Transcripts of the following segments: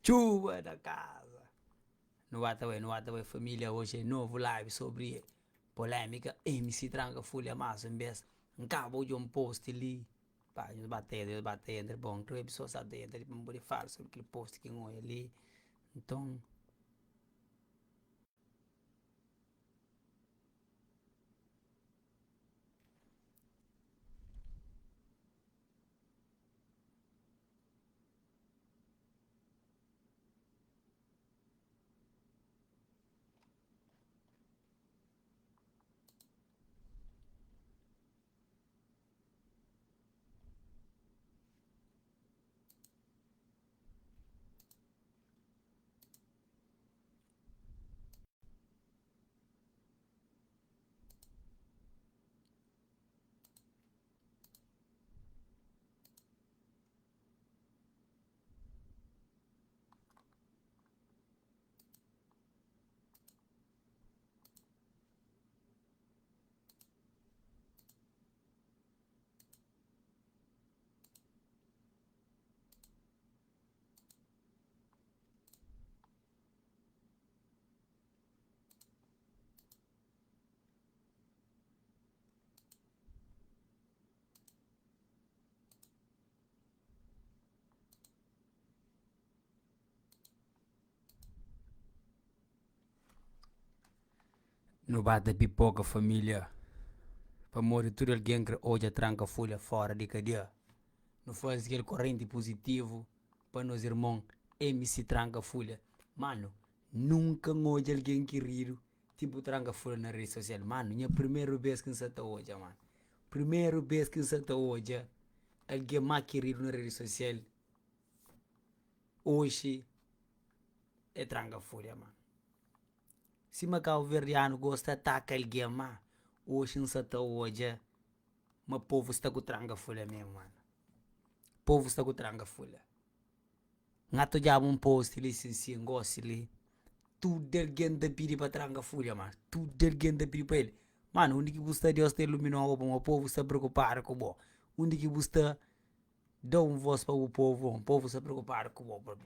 Txuba na kaza. Nu ba ta bai, nu ba ta bai família Oji é novu live sobri polémika MC Tranka Fulha Más un bês N kaba odja un post li Pa nhos ba ta entra, nhos ba ta entra Bon, N krê pesoas sa ta entra li pa N pode fala sobri kel post ki N odja li Nton. Nu ba ta pipoka família pamodi tudu algen kre odja tranka fulha fora di kadia. Nu faze kel korenti puzitivu pa nos irmon MC Tranka Fulha. Manu, nunka N odja algen kiridu tipo Tranka Fulha na redi sosial. Manu, nha primeru bes ki N sa ta odja, manu. Primeru bes ki N sa ta odja algen ma kiridu na redi sosial oxi é Tranka Fulha, manu. Sima kabuverdianu gosta ataka algen, ma oxi N sa ta odja ma povu sta ku tranka fulha mesmu, manu. Povu sta ku tranka fulha. N ata odjaba un post li sin sin gosi li, tudu algen ta pidi pa tranka fulha, manu, tudu algen ta pidi pa el. Manu, undi ki bu sta Deus ta iluminau bo pamodi povu sta preokupadu ku bo. Undi ki bu sta da un vos pa bu povu, povu sta preokupadu ku bo propi.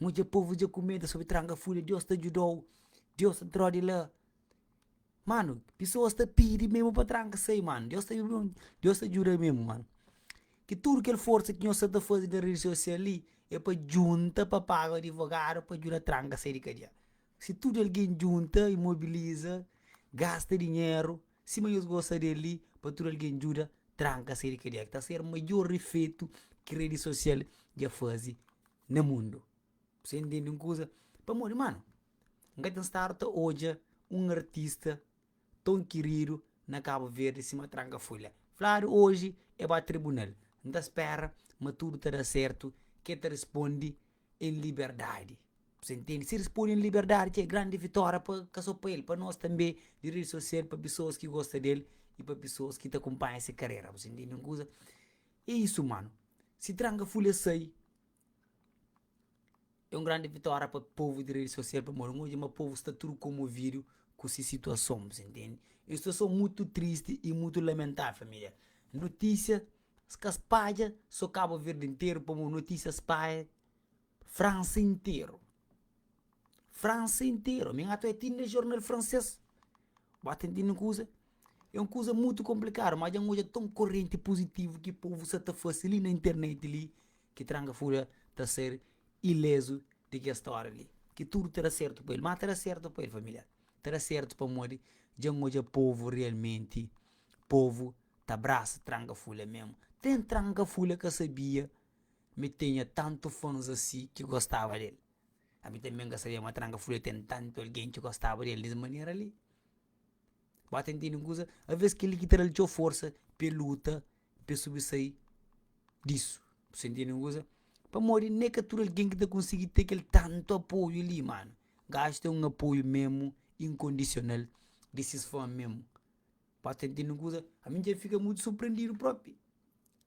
N odja povu dja kumenta sobri tranka fulha, Deus ta djudau, Deus ta trau di la. Manu, pesoas ta pidi mesmu pa tranka sai, manu. Deus ta Deus ta djuda mesmu, manu. Ki tudu kel forsa ki nhos sa ta faze na redi sosial li é pa djunta pa paga adivogadu pa djuda tranka sai di kadia. Si tudu algen djunta i mobiliza, gasta dinheru sima nhos gosta del li pa tudu algen djuda tranka sai di kadia, ki ta ser maior efeitu ki redi sosial dja faze na mundu. Você intende un kuza? Pamodi, manu, N ka ten stadu ta odja un artista ton kiridu na Kabu Verdi sima Tranka Fulha. Fladu oji e ba tribunal. N ta spera ma tudu ta da sertu, ki e ta rispondi en liberdadi. Bu intende? Si rispondi en liberdadi dja é grandi vitória pa ka so pa el, pa nos tanbe di redi sosial, pa pesoas ki gosta del i pa pesoas ki ta kunpanha se karera. Bu intende un kuza? É isu manu. Si Tranka Fulha sai. É un grandi vitória pa povu di redi sosial pamodi N odja ma povu sta tudu komovidu ku si situason, bu intende? É un situason mutu tristi i mutu lamentável família. Notísia ka spadja so Kabu Verdi interu pamodi notísia spadja Fransa interu. Fransa interu, mi atu é ti na jornal fransês. Bu ata intende kuza? É un kuza mutu konplikadu, ma dja N odja ton korenti puzitivu ki povu sa ta fase li na internet li ki tranka fulha ta ser ilezu di kes stória li. Ki tudu ta da sertu pa el. Ma ta da sertu pa el familia. Ta da sertu pamodi dja N odja povu realmenti, povu ta brasa tranka fulha memu. Ten tranka fulha ka sabia ma el tenha tantu fans asi ki gostaba del. Ami tanbe N ka sabia ma tranka fulha ten tantu algen ki gostaba del des manera li. Ba ta intende un kuza? Aves kel-li ki ta da-l txeu forsa pa el luta, pa el sobrisai disu. Bu sta intende un kuza? Pamodi ne ka tudu algen ki ta konsigi ten kel tantu apoiu li, manu. Gaju ten un apoiu memu inkondisional di sis fan memu. Ba ta intende un kuza? Ami dja fika mutu surprendidu propi.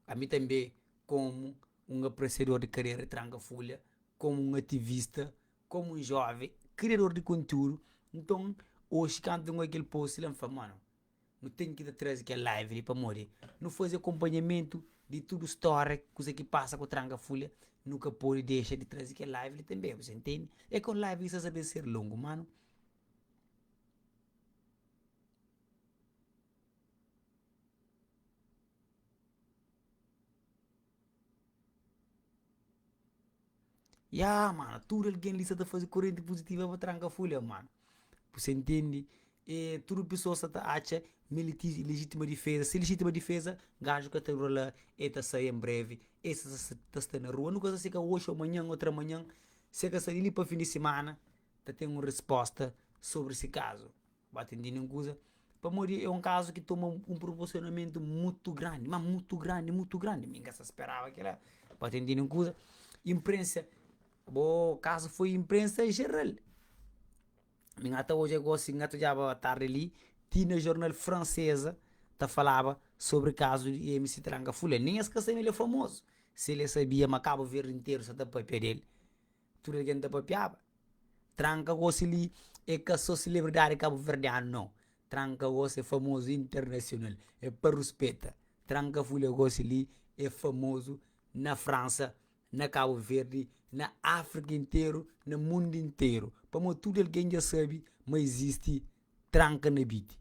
Ami tanbe komu un apresiador di karera di tranka fulha, komu un ativista, komu un joven kriador di kontiúdu, nton oxi kantu N oi kel post la N fla, mano, nu ten ki ta traze kel live li pamodi nu faze akonpanhamentu di tudu stória kuza ki pasa ku tranka fulha. Nu ka pode dexa di traze kel live li tanbe, bu sa intende? É ka un live ki sa ta ben ser longu, mano. Ya, mano, tudu algen li sa ta faze korenti puzitiva pa tranka fulha, mano. Bu sa intende? E tudu pesoas sa ta atxa ma el ti lejitima difeza. Si lejitima difeza, gaju ka ta dura la, el ta sai en brevi, el sa ta sta na rua. Nu ka sa si ka oxi o manhan, otra manhan, si el ka sai di li pa fin di simana, ta ten un risposta sobri si kazu. Ba ta intende un kuza? Pamodi é un kazu ki toma un proporsionamentu mutu grandi, ma mutu grandi, mutu grandi. Mi N ka sa speraba kila. Ba ta intende un kuza? Inprensa, bo kazu foi inprensa jeral. Mi N ta odja gosi, N ta odjaba tardi li, ti na jornal franseza ta falaba sobri kazu di MC Tranka Fulha. Nen es ka sabe ma el é famozu. Si el sabia ma Kabu Verdi interu sa ta papia del, tudu algen ta papiaba. Tranka gosi li é ka so selebridadi kabuverdianu nau. Tranka gosi é famozu internasional, é pa ruspeta. Tranka Fulha gosi li é famozu na Fransa, na Kabu Verdi, na Afrika interu, na mundu interu. Pamodi tudu algen dja sabe ma izisti tranka na biti.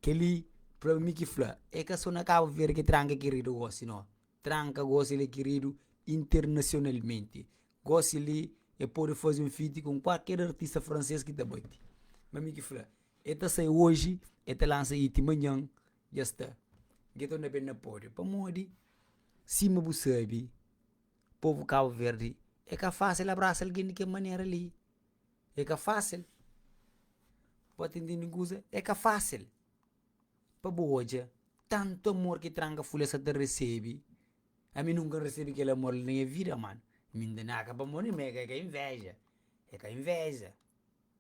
Kel-li pa mi ki fla, é ka so na Kabu Verdi ki tranka kiridu gosi nau. Tranka gosi li é kiridu internasionalmenti. Gosi li e pode faze un feat ku kualker artista fransês ki ta bati. Ma mi ki fla, e ta sai oji, e ta lansa hit manhan, dja sta. Dja torna ben na pódiu. Pamodi, sima bu sabe, povu Kabu Verdi é ka fásil abrasa algen di kel manera li. É ka fásil. Bu ta intende un kuza? É ka fásil pa bu odja tantu amor ki Tranka Fulha sa ta resebe. Ami nunka N resebe kel amor li na nha vida, mano. Mi N ta naka pamodi mi é ka inveja, é ka inveja.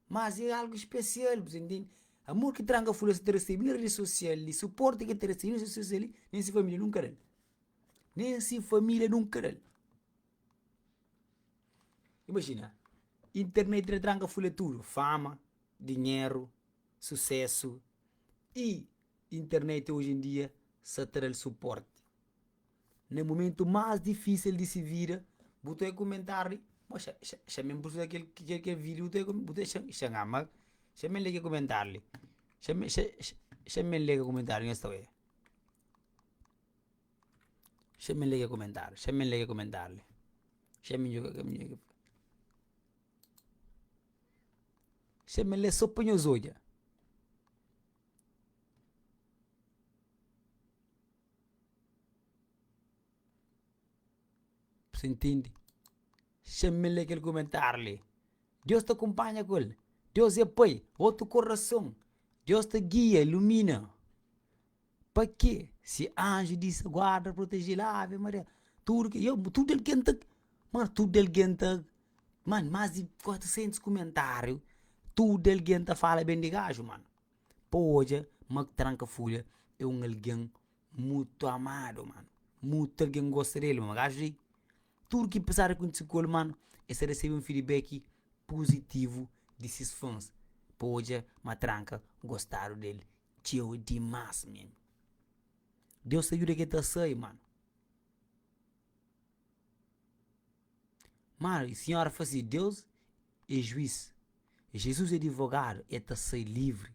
Mas é algu spesial, bu ta intende? Amor ki Tranka Fulha sa ta resebe na redi sosial li, suporti ki el ta resebe na redi sosial li, nen se familia nunka da-l. Nen se familia nunka da-l. Imajina, internet da Tranka Fulha tudu, fama, dinheru, susesu i internet oji en dia sa ta da-l suporti. Na mumentu más difísil di se vida, bu ta oia kumentáriu di, Bo, xa, xa, xa mi N precisa kel, kel, kel vídiu, bu ta oia, bu ta xa, xa nga ma, xa mi N lé kel kumentáriu li, xa mi, xa, xa mi N lé kel kumentáriu nhos ta oia. Xa mi N lé kel kumentáriu, xa mi N lé kel kumentáriu li, xa mi djuga, xa mi N lé sô pa nhos odja. Bu intende? Xa-m lé kel kumentáriu li. Deus ta kunpanha ku el. Deus é Pai, otu korason. Deus ta gia, ilumina. Pa ke? Si anju di se guarda proteje-l, Ave Maria. Tudu ki, yo, tudu algen ta, mano, tudu algen ta, mano, más di 400 kumentáriu, tudu algen ta fala ben di gaju, mano. Pa odja ma Tranka Fulha é un algen mutu amadu, mano. Mutu algen gosta del, mano. Gaju li, tudu ki pasa di kontise ku el, mano, el sta resebe un feedback puzitivu di sis fans. Pa odja ma Tranka gostadu del txeu dimas mesmu. Deus ta djuda ki el ta sai, mano. Mano, sinhora fla si, Deus é juiz, Jesus é advogadu, el ta sai livri.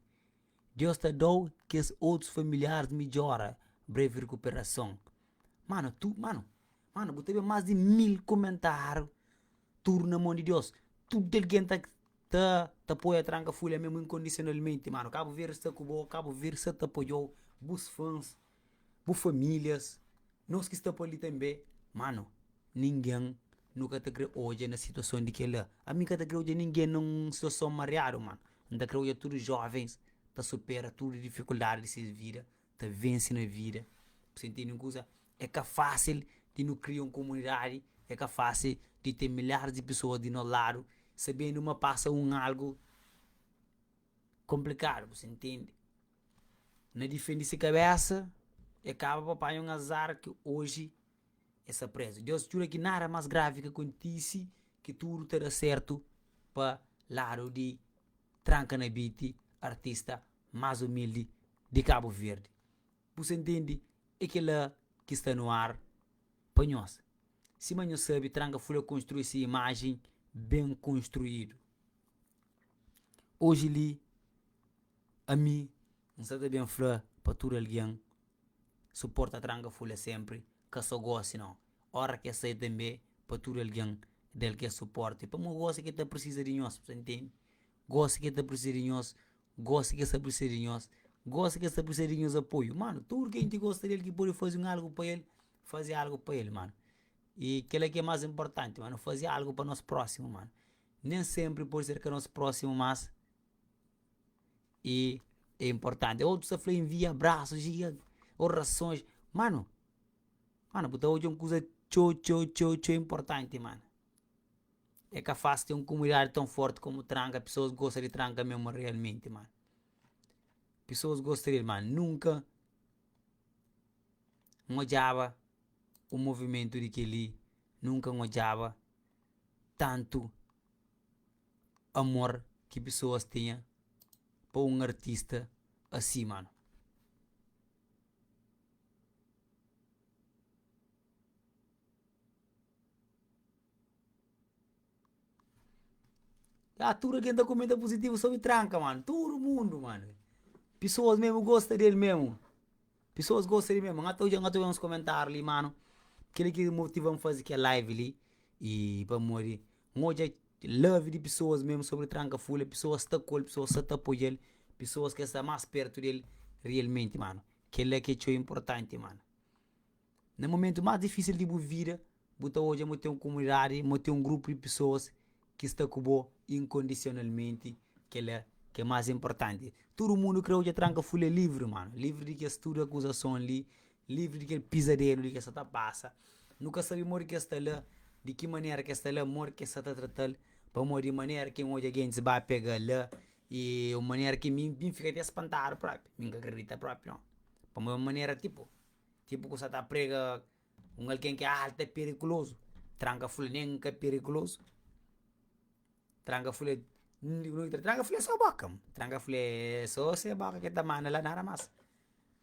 Deus ta dau kes otus familiares midjora, breve recuperason. Mano, tu, mano, mano, bu ta ben mas di 1000 komentariu, tudu na mon di Deus. Tudu algen ta ta ta apoia Tranka Fulha mesmu inkondisionalmenti, mano. Kabu Verdi sta ku bo, Kabu Verdi sta ta apoiau, bus fans, bu familias, nos ki sta pa li tanbe, mano, ningen nu ka ta kre odja na situason di kela. Ami ka ta kre odja ningen na un situason mariadu, mano. N ta kre odja tudu jovens ta supera tudu difikuldadi di ses vida, ta vense na vida. Bu sta intende un kuza? É ka fásil di nu kria un komunidadi, é ka fásil di ten milharis di pesoas di nos ladu, sabendu ma pasa un algu konplikadu, bu sta intende? Na difende se kabésa, e kaba pa panha un azar ki oji e sta prézu. Deus djuda ki nada más gravi ka kontise, ki tudu ta da sértu pa ladu di Tranka na Biti, artista más umildi di Kabu Verdi. Bu sta ntende? É kel-la ki sta nu ar pa nhos. Sima nhos sabe, Tranka Fulha konstrui se imajen ben konstruidu. Oji li, ami N sta ta ben fla pa tudu algen suporta Tranka Fulha senpri, ka so gosi nau, ora ki el sai tanbe pa tudu algen da-l kel suporti, pamodi gosi ki el ta prisiza di nhos, bu ta ntende? Gosi ki el ta prisiza di nhos, gosi ki el sta prisiza di nhos, gosi ki el sta prisiza di nhos apoiu. Manu, tudu ken ki gosta di el ki pode faze un algu pa el, faze algu pa el, manu. I kila ki é más inportanti, manu, faze algu pa nos prósimu, manu. Nen senpri pode ser ka nos prósimu, mas i é inportanti. Otus ta fla envia abrasus i orasons. Manu, manu bu ta odja un kuza txeu txeu txeu txeu inportanti, manu. É ka fásil ten un komunidadi tãu forti komu tranka, pesoas gosta di tranka memu realmenti, manu. Pesoas gosta di el, ma nunka N odjaba un movimentu di kel-li, nunka N odjaba tantu amor ki pesoas tinha pa un artista asi, manu. Ah, tudu algen ta komenta puzitivu sobri tranka, manu. Tudu mundu, manu. Pesoas mesmu gosta del mesmu. Pesoas gosta del mesmu. N ta odja, N ta odja uns komentáriu li, manu. Kel-li ki motiva-m faze kel live li. I pamodi N odja love di pesoas mesmu sobri tranka fulha. Pesoas sta ku el, pesoas sta ta apoia-l. Pesoas ki sta más pertu di el realmenti, manu. Kel-la ki é txeu inportanti, manu. Na momentu más difísil di bu vida, bu ta odja ma ten un komunidadi, ma ten un grupu di pesoas ki sta ku bo inkondisionalmenti, kel-la ki é más inportanti. Tudu mundu krê odja Tranka Fulha livri, manu, livri di kes tudu akuzason li, livri di kel pizadelu li ki es sta ta pasa. Nu ka sabe modi ki es sta la, di ki manera ki es sta la, modi ki es sta ta trata-l, pamodi manera ki N odja gentis ba pega-l la e un manera ki mi N fika ti spantadu propi, mi N ka kridita propi nau, pamodi é un manera tipu. Tipu ku sa ta prega un algen ki é alta perikulozu. Tranka fulha nen ka perikulozu. Tranka fulha tranka fulha é so boka. Tranka fulha é so se boka ki ta manda la nada mas.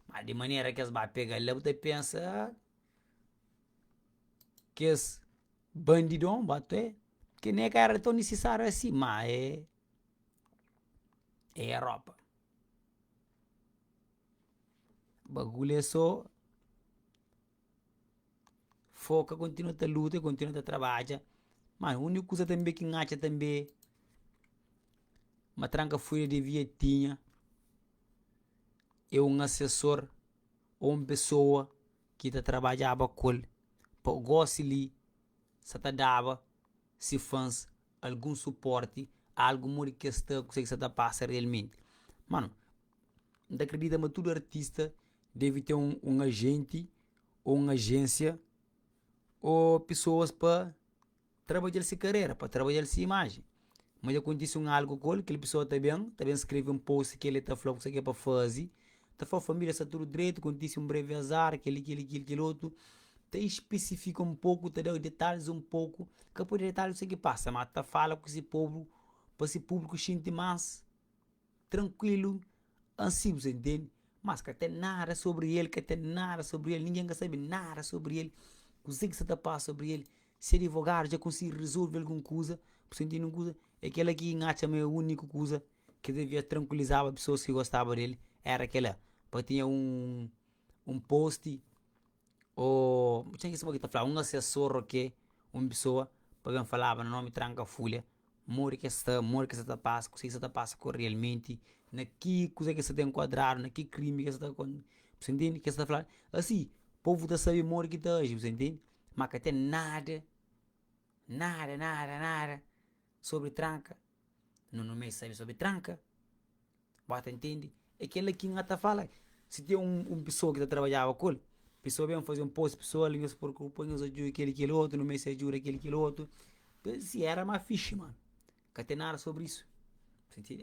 Ma di manera ki es ba pega-l la bu ta pensa kes bandidon ba te ki nen ka era ton nisisáriu asi ma é é Europa. Bagulho é só foka, kontinua ta luta, kontinua ta trabadja. Ma úniku kuza tanbe ki N atxa tanbe ma tranka fulha devia tinha é un asesor ô un pesoa ki ta trabadjaba ku el pa gósi li sa ta daba se fans algun suporti, algu modi ki es sta, kuzê ki sa ta pasa realmenti. Mano, N ta kridita ma tudu artista debe ten un ajenti ô un ajénsia ô pesoas pa trabadja-l se karera, pa trabadja-l se imajen. Ma dja kontise un algu ku el, kel pesoa ta ben, ta ben skrebe un post ki el ta fla kuzê ki é pa faze, ta fla família sta tudu dretu, kontise un brevi azar, kel-li, kel-li, kel-li, kel otu, ta espesifika un poku, ta da detalhis un poku, ka pode da detalhis kuzê ki pasa, ma ta fala ku se povu pa se públiku xinti más trankuilu ansi, bu sa intende? Mas ka ten nada sobri el, ka ten nada sobri el, ningen ka sabe nada sobri el, kuzê ki sa ta pasa sobri el, se adivogadu dja konsigi rezolve algun kuza, bu sa intende un kuza? É kela ki N atxa ma é úniku kuza ki devia trankuilizaba pesoas ki gostaba di el, éra kela, pa tinha un un posti ô suma ki ta fla un asesor ô ke, un pesoa pa ben falaba na nomi tranka fulha modi ki es sta, modi ki es sta ta pasa, kuzê ki sta ta pasa ku el realmenti, na ki kuzê ki es sta ta enkuadradu, na ki krimi ki es sta bu ta intende ki es ta fla. Asi povu ta sabe modi ki ta aji, bu ta intende? Ma ka ten nada, nada, nada, nada sobri tranka, nu nu meste sabe sobri tranka, bu ta intende? É kel-la ki N ta fala, si ten un pesoa ki ta trabadjaba ku el, pesoa ben faze un post, pesoa li nhos preokupa, nhos ajuda kel-li kel otu, nu meste ajuda kel-li kel otu, si era más fixi, mano, ka ten nada sobri isu,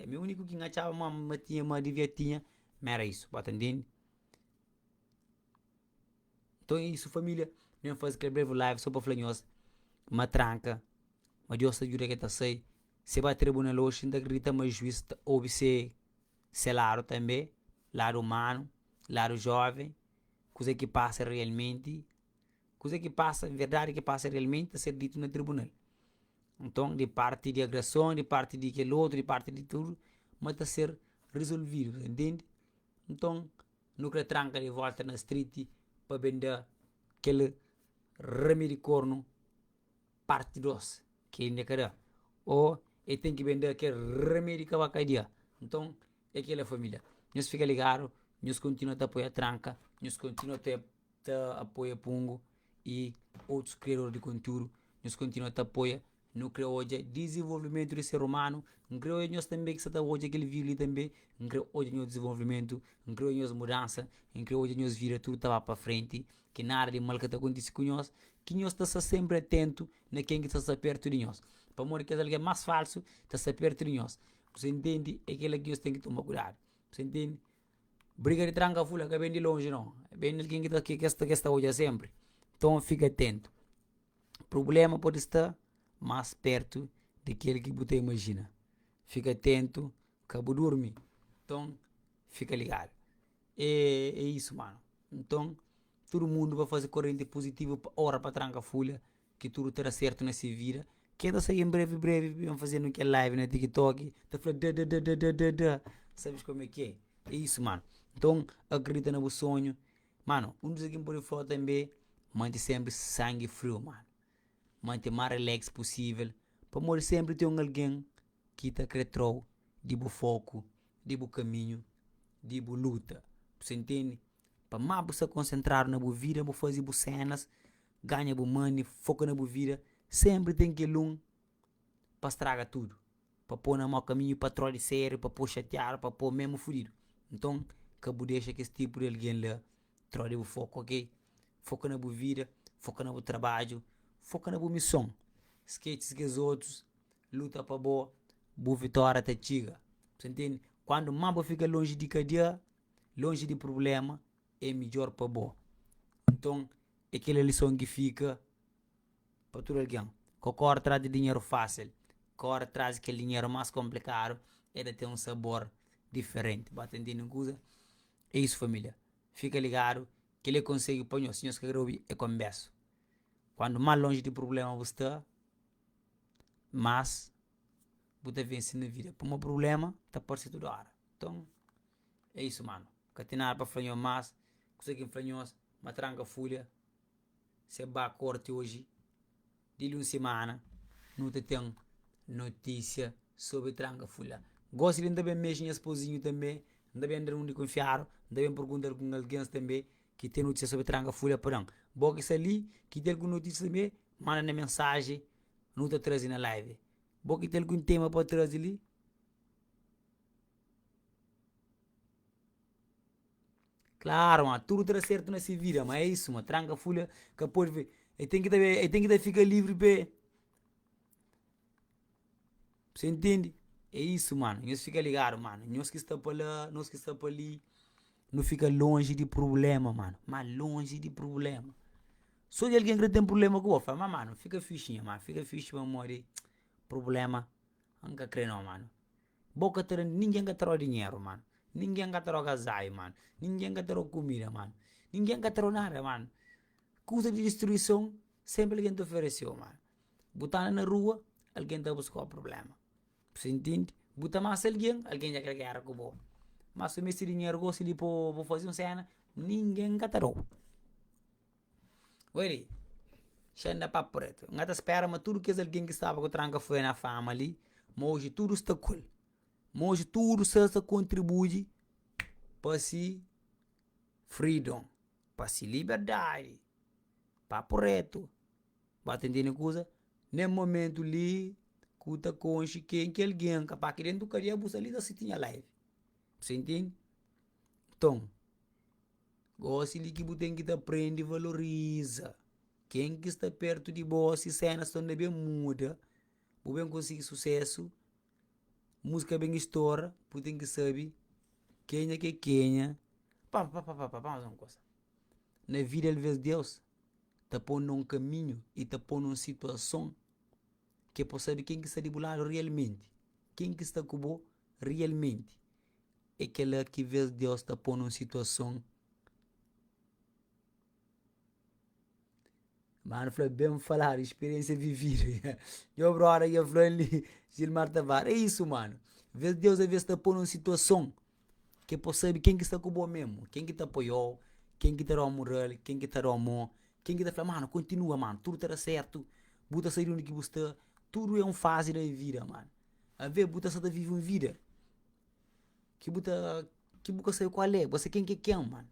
ami úniku ki N atxaba ma ma tinha ma devia tinha, ma era isu, bu ta intende? Nton é isu família, nu ben faze kel brevi live so pa fla nhos ma tranka, ma Dios ta djuda ke ta sai, se ba tribunal oxi N ta kridita ma juiz ta obi se se ladu tanbe, ladu umanu, ladu joven, kuze ki pasa realmenti. Kuze ki pasa, verdadi ki pasa realmenti ta ser ditu na tribunal. Nton, di parti di agreson, di parti di kel otu, di parti di tudu, ma ta ser rizolvidu, bu ta ntende? Nton, nu kre tranka di volta na street pa ben da kel ramedi kornu parti 2 ki inda ka da o e ten ki ben da kel ramedi ka ba kadia. Nton, é kela familia. Nhos fika ligadu, nhos kontinua ta apoia tranka, nhos kontinua ta ta apoia Pungo y otus kriador di kontiúdu. Nhos kontinua ta apoia. Nu kre odja dizenvolvimentu di ser umanu. N kre odja nhos tanbe ki sa ta odja kel vídiu li tanbe. N kre odja nhos dizenvolvimentu, N kre odja nhos mudansa, N kre odja nhos vida tudu ta ba pa frenti, ki nada di mal ka ta kontise ku nhos, ki nhos ta sta sénpri atentu na ken ki ta sta pértu di nhos. Pamodi kes algen más falsu ta sta pértu di nhos. Bu sa intende? É kel-la ki nhos ten ki toma kuidadu. Bu sa intende? Briga di tranka fula ka ben di lonji no, ben di algen ki ta ki kes ta kes ta odja sempri. Nton fika atentu. Prublema pode sta más pertu di kel ki bu ta imajina. Fika atentu, ka bu durmi. Nton fika ligadu. É é isu manu. Nton tudu mundu pa faze korenti puzitivu pa ora pa tranka fulha ki tudu ta da sertu na se vida. Ke ta sai en brevi brevi ben fazendo kel live na tiktok ta fla da-da-da-da-da-da sabes como é que é é isso mano nton akredita na bu sonhu mano un kuza ki N pode fla tanbe mante senpri sangi friu mano mante más relax posivel pamodi senpri ten un algen ki ta kre trou di bu foku di bu kaminhu di bu luta bu sa intende pa más bu sta konsentradu na bu vida bu faze bu senas ganha bu money, foka na bu vida, senpri ten kel un pa straga tudu, pa pô na mau kaminhu, pa tró di sériu, pa pô xatiadu, pa pô mésmu fudidu. Nton, ka bu dexa kes tipu di algen la tró di bu foku, ok? Foka na bu vida, foka na bu trabadju, foka na bu mison. Skese kes otus, luta pa bo, bu vitória ta txiga. Bu ta ntende? Kandu más bu fika lonji di kadia, lonji di prubléma, é midjór pa bo. Nton, é kel lison ki fika pa tudu algen. Ka kóre tras di dinheru fásil, kóre tras di kel dinheru más konplikadu, el ta ten un sabor diferenti. Ba ta ntende un kuza? É isu família. Fika ligadu, kel-li é konsedju pa nhos. Si nhos ka kre obi, é konbérsu. Kantu más lonji di prubléma bu sta, más bu ta vense na vida. Pamodi prubléma ta parse tudu óra. Nton, é isu manu. Ka ten nada pa fla nhos más. Kusa ki N fla nhos ma tranka fulha se ba korti oji di li un simana nu ta ten notisia sobri tranka fulha. Gosi li N ta ben mexe nha spozinhu tanbe, N ta ben da undi kunfiadu, N ta ben pergunta algun algens tanbe ki ten notisia sobri tranka fulha pa da-m. Bo ki sta li ki ten algun notisia tanbe manda na mensaji nu ta traze na live. Bo ki ten algun tema pa traze li. Klaru ma tudu ta da sertu na se vida ma é isu ma tranka fulha ka pode el ten ki ta el ten ki ta fika livri pa el Você entende? É isu mano nhos fika ligadu mano nhos ki sta pa la nos ki sta pa li nu fika lonji di prubléma mano ma lonji di prubléma so di algen ki ta ten prubléma ku bo fla ma mano fika fixi nha mano fika fixi pamodi prubléma N ka kre no mano Bo ka ta da ningen ka ta da dinheru mano Ningen ka ta da gazaiu mano Ningen ka ta da kumida mano Ningen ka ta da nada mano Kuza di distruison senpri algen ta ofereseu mano Bu ta anda na rua algen ta buskau prublema Bu sa intende? Bu ta masa algen, algen dja kre gera ku bo Ma si bu meste dinheru gosi li pa bu faze un sena ningen ka ta dau. Oi li, xa N da papu retu. N ka ta spera ma tudu kes algen ki staba ku tranka foi na fama li, ma oji tudu sta ku el. Ma oji tudu sta ta kontribui pa si freedom, pa si liberdadi. Papu retu. Ba ta ntende kuza? Ne momentu li ku ta konxe ken ki algen, kapaz ki dentu kadia bu sta li ta sisti nha live. Bu sta ntende? Nton. Gosi li ki bu ten ki ta prende valoriza ken ki sta pertu di bo si senas sta na ben muda bu ben konsigi susesu musika ben stora bu ten ki sabe kenha ki é kenha pa pa pa pa pa un kusa na vida alves Deus ta pô na un kaminhu i ta pô na un situason ki é pa bu sabe ken ki sta di bu ladu realmenti ken ki sta ku bo realmenti. É kel-la ki vês Deus ta pô-nu un situason. Mano fla bem falado, experiência vivida. Nho broda dja fla-m li, Gilmar Tavares. É isso, mano. Vez Deus a vez ta pô num situason ke pô sabe ken ki sta ku bo mesmo, ken ki ta apoiou, ken ki ta dau mural, ken ki ta dau mô, ken ki ta fla, mano, kontinua, mano, tudu ta da sertu, bu ta sai di undi ki bu sta. Tudu é un fazi da vida, mano. A vez bu ta sta ta vive un vida ki bu ta ki bu ka sabe kual é, bu ka sabe ken ki é ken, mano.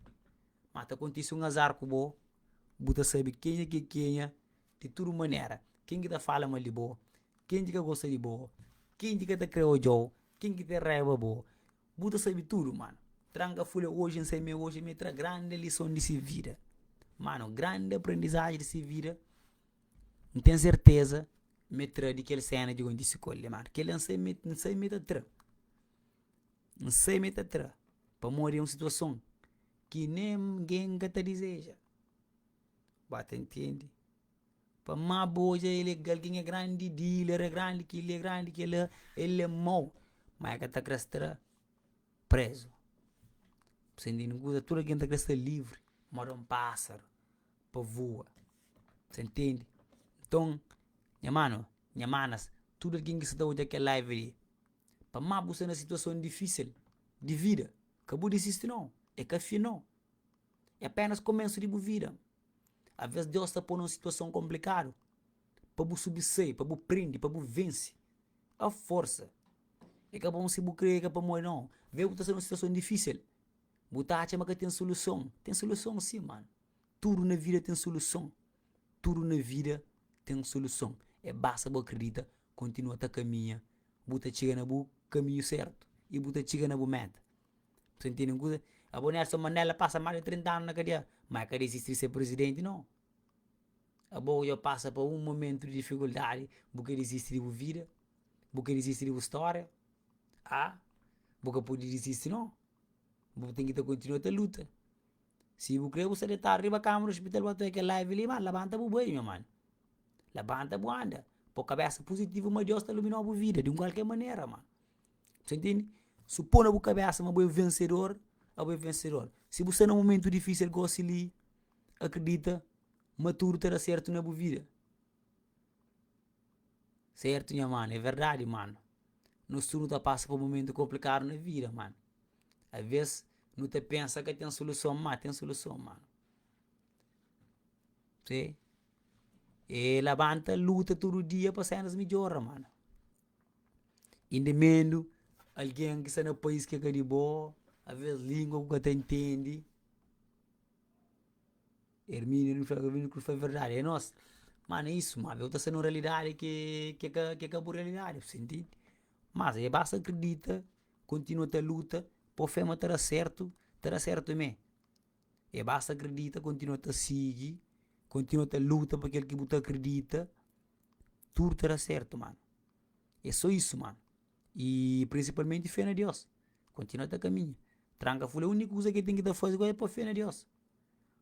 Ma ta kontise un azar ku bo, bu ta sabe kenha ki é kenha di tudu manera. Ken ki ta fala mal di bo, ken ki ka gosta di bo, ken ki ka ta kre odja-u, ken ki ten raiba bo. Bu ta sabe tudu, mano. Tranka fulha oji N sai me oji mi tra grandi lison di si vida. Mano, grandi aprendizaji di si vida, N ten serteza ma e tra di kel sena ki kontise ku el li, mano. Kel-la N sai ma N sai ma e ta tra. N sai ma e ta tra, pamodi é un situason ki ningen ka ta dizeja. Ba ta intende? Pa má bu odja el é algen é grandi dealer, é grandi kel-li, é grandi kel-la, el é mau, má el ka ta kre sta prézu. Bu sta intende kuza? Tudu algen ta kre sta livri, moda un pásaru pa voa. Bu sta intende? Nton, nha manu, nha manas, tudu algen ki sta ta odja kel live li, Pa má bu sta na situason difísil di vida, ka bu disisti nau, é ka fin nau. É apenas komésu di bu vida. Alvês Deus ta pô na un situason konplikadu pa bu subisai, pa bu prende, pa bu vense. A forsa! É ka bon si bu krê, é ka pamodi nau. Alvês bu ta sta na un situason difísil, bu ta atxa ma ka ten soluson. Ten soluson sin, manu. Tudu na vida ten soluson. Tudu na vida ten soluson. É basta bu akredita kontinua ta kaminha, bu ta txiga na bu kaminhu sertu i bu ta txiga na bu meta. Bu ta ntende un kuza? Abo Nelson Mandela pasa más di 30 anu na kadia, ma el ka disisti di ser prizidenti no. Abo dja pasa pa un momentu di difikuldadi, bu ka disisti di bu vida, bu ka disisti di bu stória, ah, bu ka pudi disisti no. Bu ten ki ta kontinua ta luta. Si bu kre bu sta detadu riba kama di ospital bu ta oja kel live li, ma labanta bu bai nha mano. Labanta bu anda. Po kabesa puzitivu ma Deus ta iluminau bu vida di un kualker manera mano. Bu ta intende? Su po na bu kabesa ma bu é vensedor, abo é vensedor. Si bu sta na un mumentu difisil gosi li, akredita ma tudu ta da sertu na bu vida. Sertu nha mano, é verdadi mano. Nos tudu ta pasa pa mumentu konplikadu na vida mano. Alvês nu ta pensa ka ten soluson, má ten soluson, mano. Se e labanta luta tudu dia pa sénas midjora, mano. Inda mendu algen ki sta na país ki é ka di bo, alvês língua ku ka ta intende. Ermínio nu fla Ermínio Cruz fla verdadi é nos mano é isso mano eu ta sta num realidadi ke ke ka ke ka bu realidadi bu sta intende mas é basta akredita kontinua ta luta po fé ma ta da sertu ta da sertu mé é basta akredita kontinua ta sigi kontinua ta luta pa kel ki bu ta akredita tudu ta da sertu mano é so isso mano i prinsipalmenti fé na Deus kontinua ta kaminha tranka fulha úniku kuza ke ten ki ta faze gosi é po fé na Deus.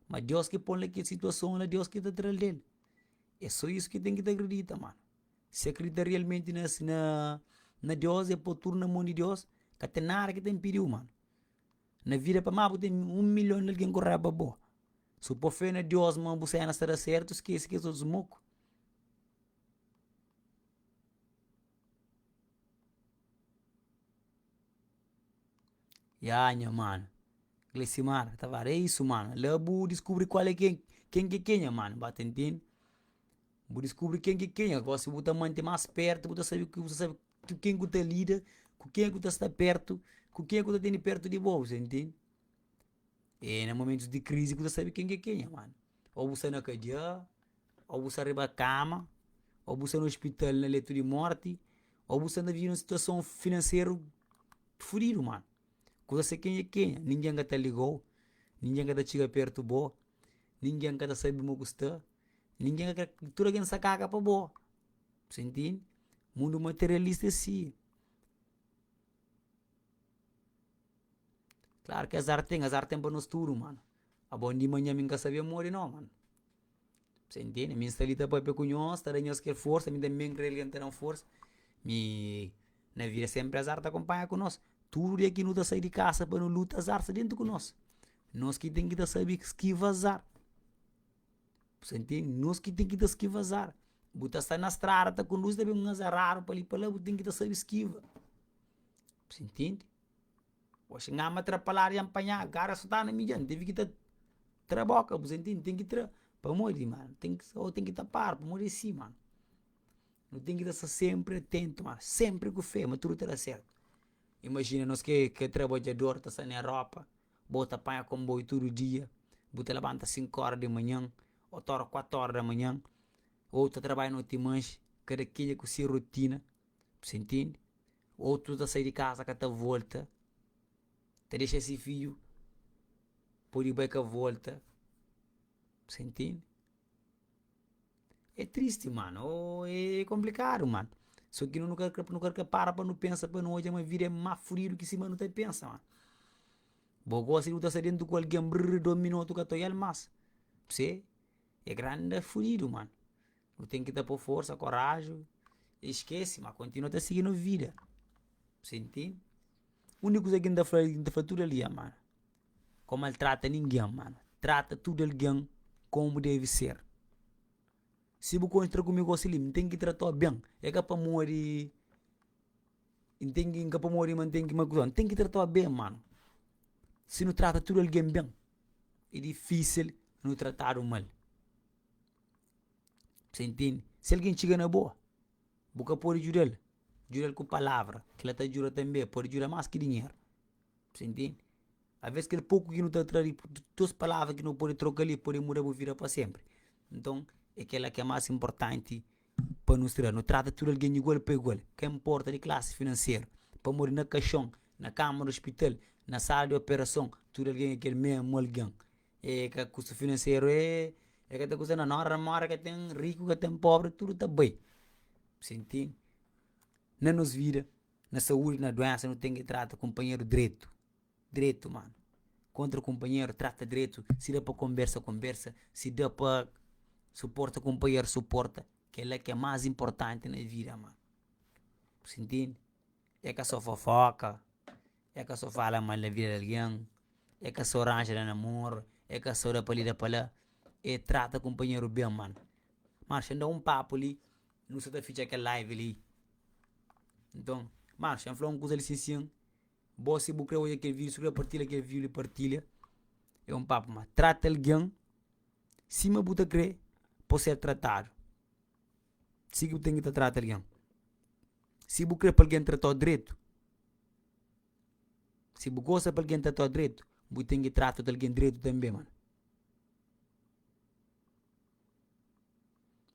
Ma Deus ki pô-l na kel situason la, Deus ki ta tra-l del. É sô isu ki ten ki ta akredita, mano. Si akredita realmenti na na na Deus, é pô tudu na mon di Deus, ka ten nada ki ta inpidi-u, mano. Na vida pa má bu ten un milhon di algen ku raiba bo. Si bu pô fé na Deus ma bu sénas ta da sértu, skese kes otus moku. Ya nha mano, Glesimar Tavares, é isso mano, la bu diskubri kual é ken, ken ki é kenha mano, ba ta intende? Bu diskubri ken ki é kenha, gosi bu ta mante más pertu, bu ta sabe ku bu ta sabe ku ken ku ta lida, ku ken ku ta sta pertu, ku ken ku ta tene pertu di bo, bu ta intende? É na momentus di krizi ku ta sabe ken ki é kenha mano, ô bu sta na kadia, ô bu sta riba kama, ô bu sta na ospital na letu di morti, ô bu sta na vive un situason finanseru fudidu mano, kuza se kenha é kenha, ningen ka ta ligou, ningen ka ta txiga pertu bo, ningen ka ta sabe mo ku sta, ningen ka kre, tudu algen sa kaga pa bo, bu ntende? Mundu materialista é si. Klaru ki azar ten, azar ten pa nos tudu mano, abo di manhan mi ka sabia modi no mano. Sa intende? Mi sta li ta papia ku nhos, ta da nhos kel forsa, mi tanbe N kre algen ta da-m forsa. Mi na vida senpri azar ta kunpanha ku nos. Tudu dia ki nu ta sai di kasa pa nu luta, azar sta dentu ku nos. Nos ki ten ki ta sabe skiva azar. Bu sa ntende? Nos ki ten ki ta skiva azar. Bu ta sta na strada ta konduzi ta ben un azaradu pa li pa la bu ten ki ta sabe skiva. Bu sa ntende? Oxi N ama tra pa ladu dja N panha gara so ta na mi dja N tevi ki ta tra boka bu sa ntende? N ten ki tra pamodi mano ten ki o ten ki ta para pamodi é si mano. Nu ten ki ta sta senpri atentu mano, senpri ku fé ma tudu ta da sertu. Imajina nos ki é trabadjador ta sta na Europa Bo ta panha konboiu tudu dia, bu ta labanta 5 óra di manhan, otu óra 4 óra da manhan, otu ta trabadja noti manxi, kada kenha ku se rotina, bu sa intende? Otu ta sai di kaza ka ta volta, ta dexa se fidju pode bai ka volta, bu sa intende? É tristi mano, oh é konplikadu mano. So ki nu ka nu ka para pa nu pensa pa nu odja ma vida é más fudidu ki sima nu ta pensa mano. Bo gosi bu ta sta dentu ku algen brrr 2 minotu ka ta oial más. Se é granda fudidu mano. Nu ten ki ta po forsa, koraju e skese ma kontinua ta sigi no vida. Bu intende? Uniku kuza ki N ta fla N ta fla tudu algen mano. Ka maltrata ningen mano. Trata tudu algen komu devi ser. Si bu kontra ku mi gosi li, N ten ki tratau ben. É ka pamodi N ten ki, ka pamodi ma N ten ki ma kuza. N ten ki tratau ben mano. Si nu trata tudu algen ben, é difisil nu tratadu mal. Sa intende? Si algen txiga na bo, bu ka pode djuda-l, djuda-l ku palavra. Kila ta djuda tanbe, pode djuda más ki dinheru. Sa intende? Aves kel poku ki nu ta tra di dos palavra ki nu pode troka li pode muda bu vida pa senpri. Nton, é kela ki é más inportanti pa nu studa. Nu trata tudu algen igual pa igual, ka inporta di klasi finanseru, pamodi na kaxon, na kama di ospital, na sala di operason, tudu algen é kel mésmu algen. É ka kustu finanseru é é ka ta kusta nada. Na óra di móre ka ten riku, ka ten pobri, tudu ta bai. Bu intende? Na nos vida, na saúdi, na duénsa, nu ten ki trata kunpanheru dretu. Dretu mano. Kontra kunpanheru, trata dretu. Si da pa konbersa, konbersa. Si da pa suporta kunpanheru, suporta. Kela ki é más inportanti na vida mano. Bu sa intende? É ka sô fofoka, é ka sô fala mal na vida di algen, é ka sô ranja na namoru, é ka sô da pa li da pa la. É trata kunpanheru ben mano. Mano, xa N da un papu li, nu sa ta fitxa kel live li. Nton, mano, xa N fla un kuza li sin sin. Bo si bu kre odja kel video, si bu kre partilha kel video li partilha. É un papu ma trata algen sima bu ta kre pa ser tratadu. Si ki bu ten ki ta trata algen. Si bu kre pa algen tratau dretu, si bu gosta pa algen tratau dretu, bu ten ki trata otu algen dretu tanbe mano.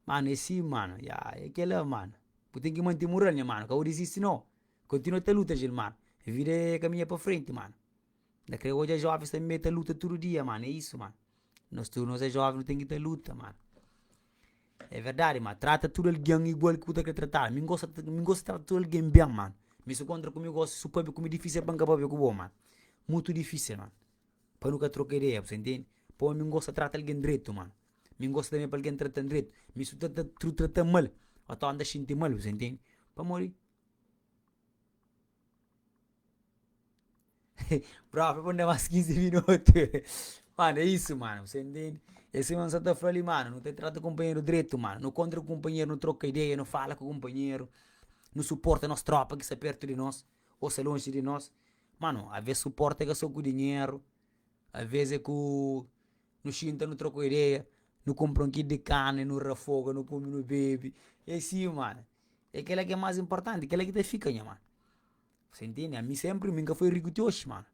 Mano é si mano, ya é kela mano. Bu ten ki mante mural nha mano, ka bu disisti no. Kontinua ta luta Gilmar, vida é kaminha pa frenti mano. Nta kre odja jovens tanbe ta luta tudu dia mano, é isu mano. Nos tudu nos é joven nu ten ki ta luta mano. É verdadi ma trata tudu algen igual ki bu ta kre tratadu. Mi gosta mi gosta trata tudu algen ben mano. Mi si kontra ku mi gosi su papia ku mi difisil pa N ka papia ku bo mano. Mutu difisil mano. Pa nu ka troka ideia bu sa intende? Pamodi mi gosta trata algen dretu mano. Mi N gosta tanbe pa algen tratan dretu. Mi su ta tratan mal, otu N ta xinti mal bu sa intende? Pamodi. Propi pa da más 15 minutu. Mano, é isso, mano. Você entende? É sima N sa ta fla li, mano. Nu ta trata kunpanheru dretu, mano. Nu kontra ku kunpanheru, nu troka ideia, nu fala ku kunpanheru, nu suporta nos tropa ki sta pertu di nos ô sta lonji di nos. Mano, aves suporta é ka so ku dinheru, aves é ku nu xinta, nu troka ideia, nu kunpra un kil di karni, nu rafoga, nu kume, nu bebe. É si, mano. É kela ki é más inportanti, kela ki ta fika, nha mano. Você entende? Ami sempri, mi nka foi riku ti oxi, mano.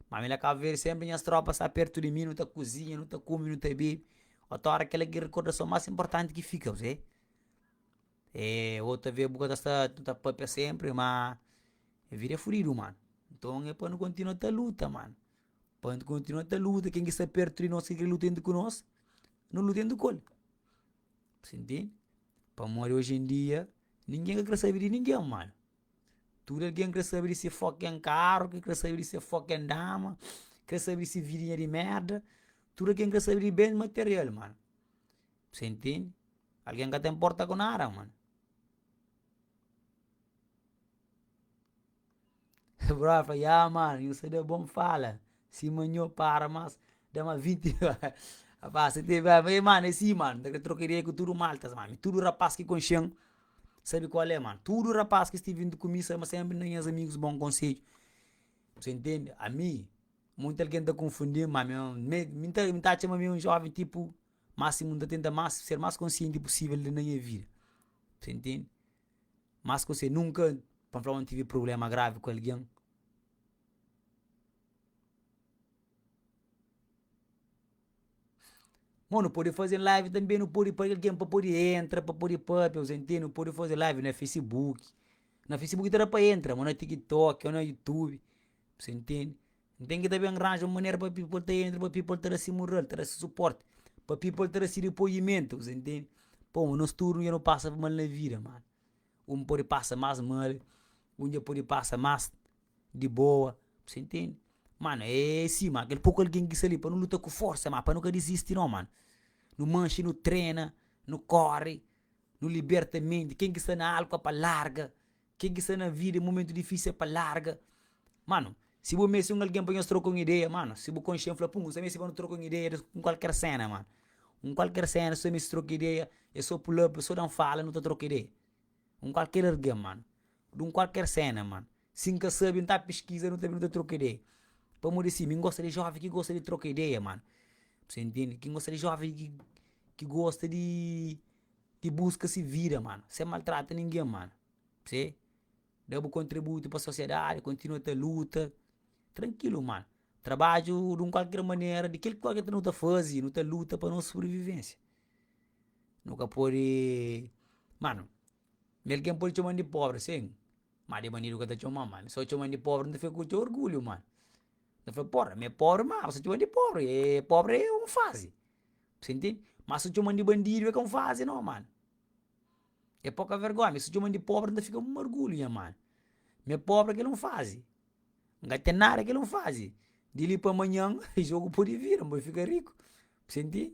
Ma mi la Cabo Verde sempri nhas tropas sta pertu di mi, nu ta kuzinha, nu ta kume, nu ta bebe. Otu ora kela ki rekordason más inportanti ki fika, você. E otu vez bu ka ta sta, nu ta papia sempri, ma vida é fudidu, mano. Nton é pa nu kontinua ta luta, mano. Pa nu kontinua ta luta, ken ki sta pertu di nos ki kre luta dentru ku nos, nu luta dentru ku el. Você entende? Pamodi oji en dia ningen ka kre sabe di ningen, mano. Tudu algen kre sabe di se fucking karu, ki kre sabe di se fucking dama, kre sabe di se vidinha di merda. Tudu algen kre sabe di ben material, mano. Você entende? Algen ka ta inporta ku nada, mano. Bro fla, ya mano, nhu sta da bon fala. Sima nhu para mas, da ma 20. Rapaz, te ba, mano, é si, mano. Ta kre troka ideia ku tudu maltas, mano. Tudu rapaz ki konxe-m sabe kual é, mano. Tudu rapaz ki stive juntu ku mi sabe ma senpri N da nhas amigus bon konsedju. Bu sa intende? Ami, munti algen ta konfundi-m, ma mi, mi N ta, mi ta atxa ma mi é un joven tipu, masimu N ta tenta mas, ser más konsienti pusível na nha vida. Bu sa intende? Más konsienti. Nunka, pa N fla ma N tive prubléma gravi ku algen. Mo nu pode faze live tanbe nu pode pa algen pa pode entra pa pode papia bu sa intende nu pode faze live na facebook na facebook ta da pa entra mo na tiktok o na youtube bu sa intende N ten ki ta ben ranja un manera pa people ta entra pa people ta da si mural ta da si suporti pa people ta da si dipoimentu bu sa intende pô nos tudu dja nu pasa pa mal na vida mano un pode pasa mas mal un dja pode pasa mas di boa, bu sa intende? Mano, é si ma kel poku algen ki sta li pa nu luta ku forsa ma pa nu ka dizisti no mano. Nu manxi, nu trena, nu kóre, nu liberta menti. Ken ki sta na álkua pa larga, ken ki sta na vida en mumentu difísil é pa larga. Mano, si bu meste un algen pa nhos troka un ideia, mano, si bu konxe-m fla, pun, N sta meste pa nu troka un ideia di un kualker séna, mano. Un kualker séna, si bu sta meste troka ideia, é sô pull up, é sô da-m fala, nu ta troka ideia. Un kualker algen, mano. Di un kualker séna, mano. Si N ka sabe, N ta piskiza, nu ta ben nu ta troka ideia. Pamodi si, mi N gosta di joven ki gosta di troka ideia, mano. Bu sa intende? Ki N gosta di joven ki ki gosta di di buska si vida, mano, sen maltrata ningen, mano. Se da bu kontributu pa sosiedadi, kontinua ta luta, trankilu, mano. Trabadju di un kualker manera, di kel kualker ki nu ta faze, nu ta luta pa nos sobrivivensia. Nu ka pode, mano, mi algen pode txoma-m di pobri, sin. Ma di bandidu ka ta txoma-m, ma mi so txoma-m di pobri N ta fika ku txeu orgulhu, mano. N ta fla, porra, mi é pobri ma bu sta txoma-m di pobri, e pobri é un fazi, bu sa intende? Ma si bu txoma-m di bandidu é ka un fazi no, mano. É poka vergonha, mi si bu txoma-m di pobri N ta fika un orgulhu, nha mano. Mi é pobri kel un fazi, N ka ten nada kel un fazi. Di li pa manhan jogu pode vira, N pode fika riku, bu sa intende?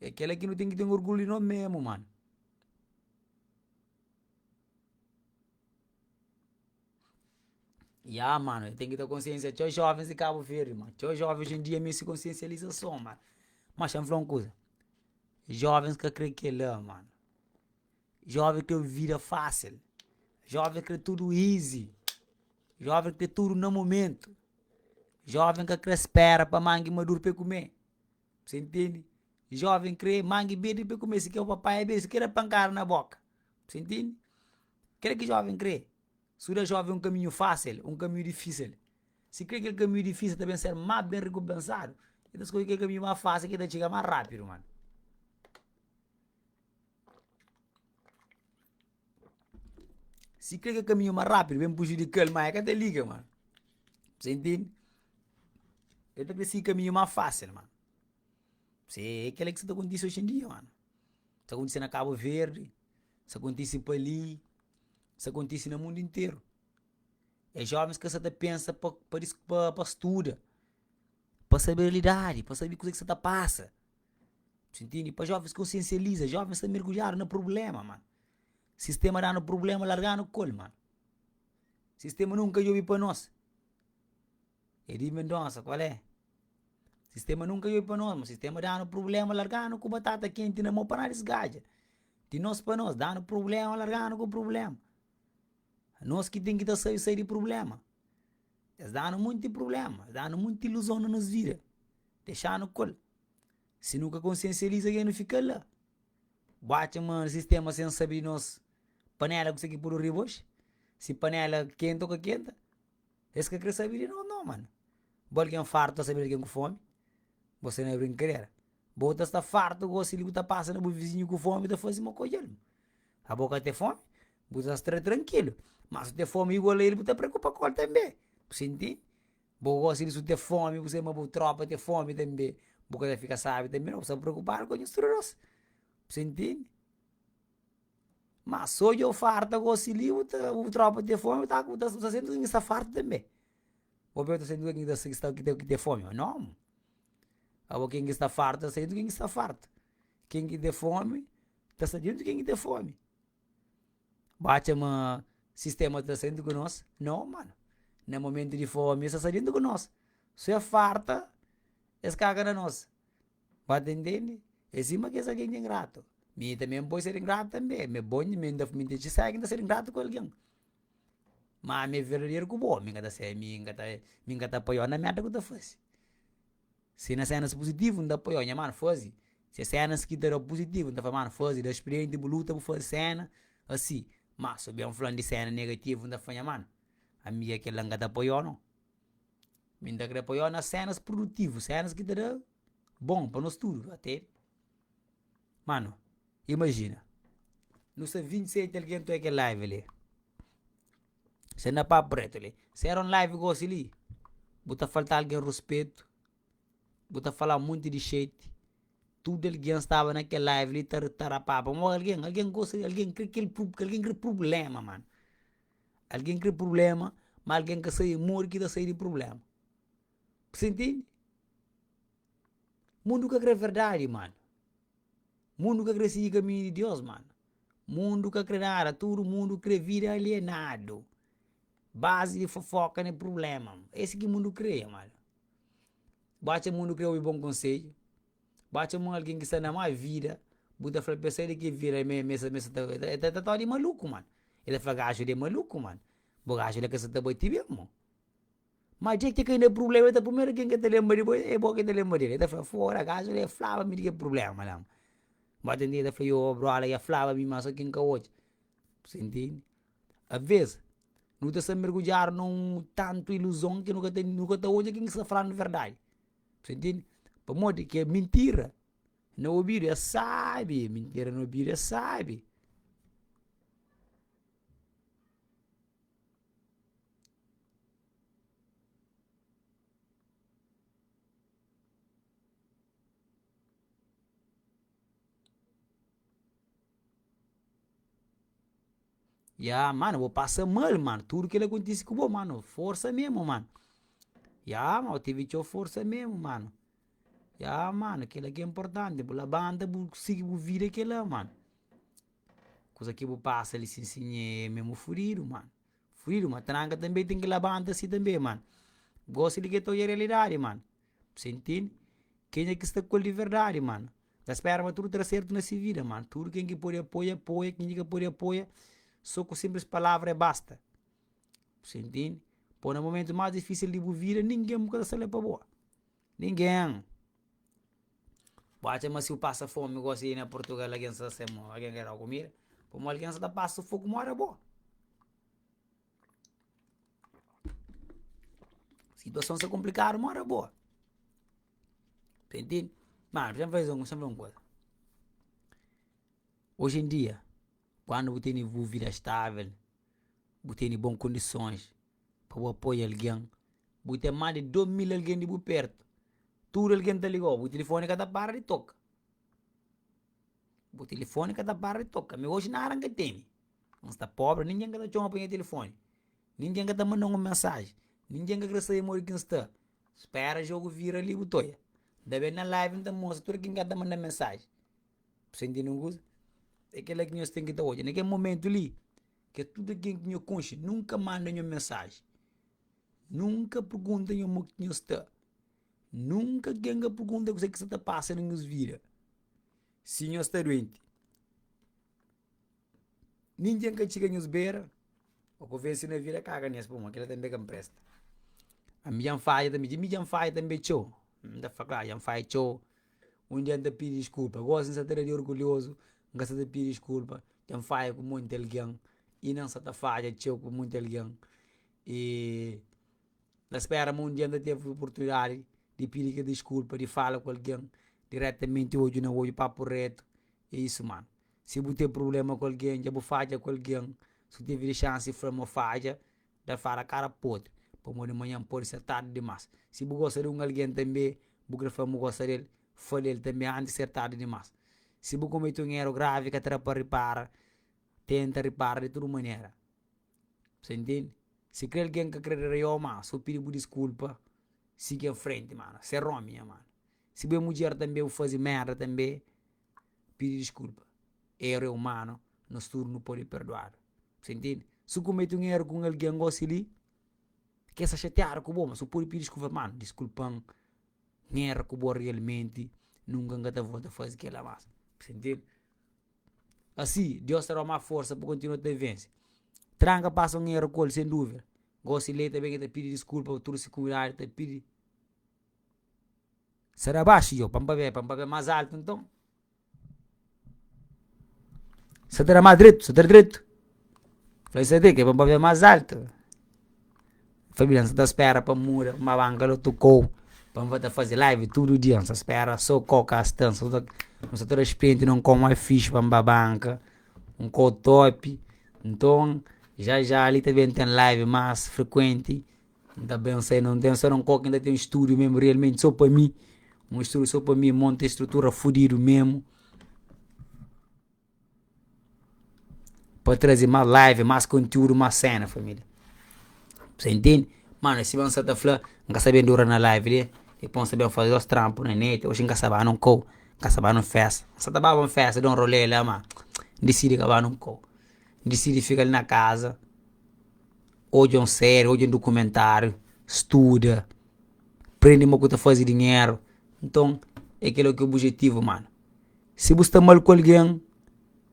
É kela ki nu ten ki ten orgulhu di nos memu, mano. Ya mano, ten ki ta konsiensia txeu jovens di Cabo Verde, mano. Txeu jovens oji en dia meste konsiensializason, mano. Mas xa-m fla un kuza, jovens ka kre kela, mano. Joven kre un vida fásil, joven kre tudu easy, joven kre tudu na momentu. Joven ka kre spera pa mangi maduru pa e kume. Você entende? Jovem crê mangue berde pa comer, se quer o papai berde, se quer pancada na boca. Você entende? Kela ki jovem crê. Se da jovem um caminho fácil, um caminho difícil. Se crê kel caminho difícil ta ben ser más ben recompensado, el ta skodje kel caminho más fácil ki ta txiga más rápido, mano. Si krê kel kaminhu más rápidu ben prujudika-l, má el ka ta liga, mano. Você entende? El ta krê sigi kaminhu más fásil, mano. Se é kel-la ki sa ta kontise oji en dia, mano. Sa kontise na Kabu Verdi, sa kontise pa li, sa kontise na mundu interu. É jovens ki sa ta pensa pa pa pa pa studa, pa sabe realidadi, pa sabe kuzê ki sa ta pasa. Você entende? Pa jovens konsiensializa, jovens sta mergulhadu na prubléma, mano. Sistema danu prubléma, larganu ku el, mano. Sistema nunka djobe pa nos. Edi Mendonça, qual é? Sistema nunka djobe pa nos, ma sistema danu prubléma, larganu ku batata kenti na mô pa na disgadja. Di nos pa nos, danu prubléma, larganu ku prubléma. Nos ki ten ki ta sabe sai di prubléma. Es danu munti prubléma, es danu munti iluzon na nos vida. Dexanu ku el. Si nu ka konsiensializa ke nu fika la. Bu atxa ma sistema sen sabe di nos panela kuse ki pudu riba oxi? Si panela kenta o ka kenta? Es ka kre sabe di nos no mano. Bo algen fartu ta sabe di algen ku fomi? Bo sta na brinkadera. Bo ta sta fartu gosi li bu ta pasa na bu vizinhu ku fomi ta faze ma ku odja-l. Abo ka ten fomi? Bu ta sta trankilu. Ma si bu ten fomi igual a el bu ta preokupa ku el tanbe. Bu sinti? Bo gosi di su ten fomi, bu sabe ma bu tropa ten fomi tanbe, bu ka ta fika sabi tanbe no, bu sta preokupadu ku nhos tudu dos. Bu sa intende? Ma so djo farta gosi li, bu ta bu tropa ten fomi, bu ta bu ta senti ki sta fartu tanbe. Bo pebe ta senti ki ta sta ki ten fomi? No. Abo ken ki sta fartu ta senti ken ki sta fartu. Ken ki ten fomi ta sta djuntu ken ki ten fomi. Bu atxa ma sistema ta sta dentru ku nos? No mano. Na momentu di fomi es ta sta dentru ku nos. Su e farta, es kaga na nos. Ba ta intende? É sima kes algen ki é ingratu. Mi tanbe N pode ser ingratu tanbe, mi é bon mi N ta mi N ta txi ki N ta ser ingratu ku algen. Ma ami é verdaderu ku bo, mi N ka ta ser mi N ka ta mi N ka ta apoiau na merda ku ta fase. Si na senas puzitivu N ta apoiau, nha manu faze, si é senas ki ta da puzitivu N ta fla manu faze, da sprienti bu luta bu faze sena asi. Ma si bu ben fla-m di sena negativu N ta fla nha manu, ami dja kel-la N ka ta apoiau nau. Mi N ta kre apoiau na senas produtivu, senas ki ta da bon pa nos tudu, ate. Manu, imajina, nu sta 27 algen ta oia kel live li, sta na papu retu li, si era un live gosi li, bu ta falta algen ruspetu, bu ta fala monti di xeti, tudu algen staba na kel live li ta ta rapaba, pamodi algen, algen gosta, algen kre kel, algen kre prubléma, manu, algen kre prubléma, ma algen ka sabe modi ki ta sai di prubléma, bu sa intende? Mundu ka kre verdadi, manu. Mundu ka kre sigi kaminhu di Deus, manu. Mundu ka kre nada, tudu mundu kre vida alienadu. Bazi di fofoka ne prubléma. Esi ki mundu kre, manu. Bu atxa mundu kre obi bon konsedju? Bu atxa ma un algen ki sta na má vida, bu ta fla pa el sai di ki vida me me sa me sa ta el ta tratau di maluku, manu. El ta fla gaju li é maluku, manu. Bo gaju la ka sa ta bati ben, mo. Ma dja ki kai na prubléma, el ta primeru ken ki ta lenbra di bo é bo ki ta lenbra di el. El ta fla, fora, gaju la e flaba mi di kel prubléma la. Bo ta ntende? El ta fla, yo, broda e flaba mi ma so ki N ka odja. Bu ta ntende? Aves, nu ta sta mergudjadu na un tantu iluzon ki nu ka ta nu ka ta odja ken ki sta falanu verdadi. Bu ta ntende? Pamodi ki mintira na obidu é sabi, mintira na obidu é sabi. Ya mano bo pasa mal mano tudo kila kontisi ku bo mano forsa mesmo mano ya ma bo tevi txeu forsa mesmo mano ya mano kila ki é importanti bu labanta bu sigi bu vida kila mano. Kuza ki bu pasa li sin sin é mesmu fudidu mano, fudidu ma tranka tanbe ten ki labanta si tanbe mano, gosi li ke ta odja realidadi mano, bu sa intende? Kenha ki sta ku el di verdadi mano, ta spera ma tudu ta da sertu na si vida mano, tudu ken ki pode apoia, apoia, ken ki ka pode apoia so ku simplis palavra e basta, bu sa intende? Po na momentu mas difisil di bu vida ningen bu ka ta sta la pa bo, ningen. Bu atxa ma si bu pasa fomi gosi na Purtugal algen sta sen mo, algen ka dau kumida? Pamodi algen sta ta pasa sufoku mora bo. Situason sta konplikadu mora bo. Ta intende? Mano, dja N fla un kuza. Oji en dia, kuandu bu tene bu vida stavel, bu tene bon kondisons pa bu apoia algen, bu ten más di 2000 algen di bu pertu, tudu algen ta liga-u, bu tilifoni ka ta para di toka. Bu tilifoni ka ta para di toka. Mi oji nada N ka tene, N sta pobri, ningen ka ta txoma pa nha tilifoni, ningen ka ta manda-m un mensaji, ningen ka kre sabe modi ki N sta. Spera jogu vira li bu ta oia. N ta ben na live N ta mostra tudu ken ki ka ta manda-m mensaji. Bu sta intende un kuza? É kel-la ki nhos ten ki ta odja. Na kel momentu li, ke tudu algen ki nho konxe nunka manda nho mensaji, nunka pergunta nho mo ki nho sta, nunka algen ka pergunta kuzê ki sta ta pasa na nhos vida. Si nho sta duenti, ningen ka txiga nhos bera, ô ku vense na vida kaga nes pamodi kila tanbe ka npresta. Ami dja nfadja tanbe, mi dja nfadja tanbe txeu, N ta fla klaru dja nfadja txeu. Un dia N ta pidi diskulpa, gosi N sa ta da di orgulhozu, N ka sa ta pidi diskulpa, dja N fadja ku monti algen, inda N sa ta fadja txeu ku monti algen, i N ta spera ma un dia N ta ten oportunidadi di pidi kel diskulpa, di fala ku algen diretamenti odju na odju, papu retu, é isu manu. Si bu ten prubléma ku algen, dja bu fadja ku algen, si bu tevi xansi di fla ma bu fadja, da fala kara podri, pamodi manhan pode ser tardi dimás. Si bu gosta di un algen tanbê, bu krê fla ma bu gosta di el, fla-l el tanbê antis di ser tardi dimás. Si bu komete un éru gravi ka ta da pa ripara, tenta ripara di tudu manera. Bu ta intende? Si krê algen ka krê da-u má, so pidi bu diskulpa, sigi en frenti, mano. Ser ómi, nha mano. Si bu é mudjer tanbê, bu faze merda tanbê, pidi diskulpa. Eru é umanu, nos tudu nu pode perduadu. Bu ta intende? Si bu komete un eru ku un algen gosi li, ke sta xatiadu ku bo, ma si bu pode pidi diskulpa, mano, diskulpa-m, N era ku bo realmenti. Nunka N ka ta volta faze kel-la más. Bu ntende? Asi, Deus ta da-u más forsa pa kontinua ta vense. Tranka pasa un eru ku el, sen dúvida. Gósi lei ta ben i ta pidi diskulpa pa tudu se kumunidadi, ta pidi. Sa da baxu djo, pa N pabia, pa N pabia más altu nton. Sa ta da más dretu, sa ta da dretu. Fla sa ke pa N pabia más altu. Família, N sa ta spera pa N muda, pa N ba banka la otu kou, pa N ba ta faze live tudu dia. N sa spera so kou ka sta, N sa ta, N sa ta da spirienti na un kou más fixi pa N ba banka, un kou top. Nton, já já li ta ben ten live más frekuenti. N ta pensa e no ten so na un koki, N ta ten un stúdiu mesmu realmenti so pa mi, un stúdiu so pa mi, monta strutura fudidu mesmu pa traze más live, más kontiúdu, más sena família. Sa intende? Mano, sima N sa ta fla, N ka sa ben dura na live li, dipôs N sa ben faze dos trampu na neti, oxi N ka sa ba nun kou, N ka sa ba nun festa, N sa ta baba un festa, da un rolê la, ma N disidi ka ba nun kou, N disidi fika li na kaza. Odja un série, odja un dukumentáriu, studa, prende ma ku ta faze dinheru. Nton, é kel-la ki é obijetivu, manu. Si bu sta mal ku algen,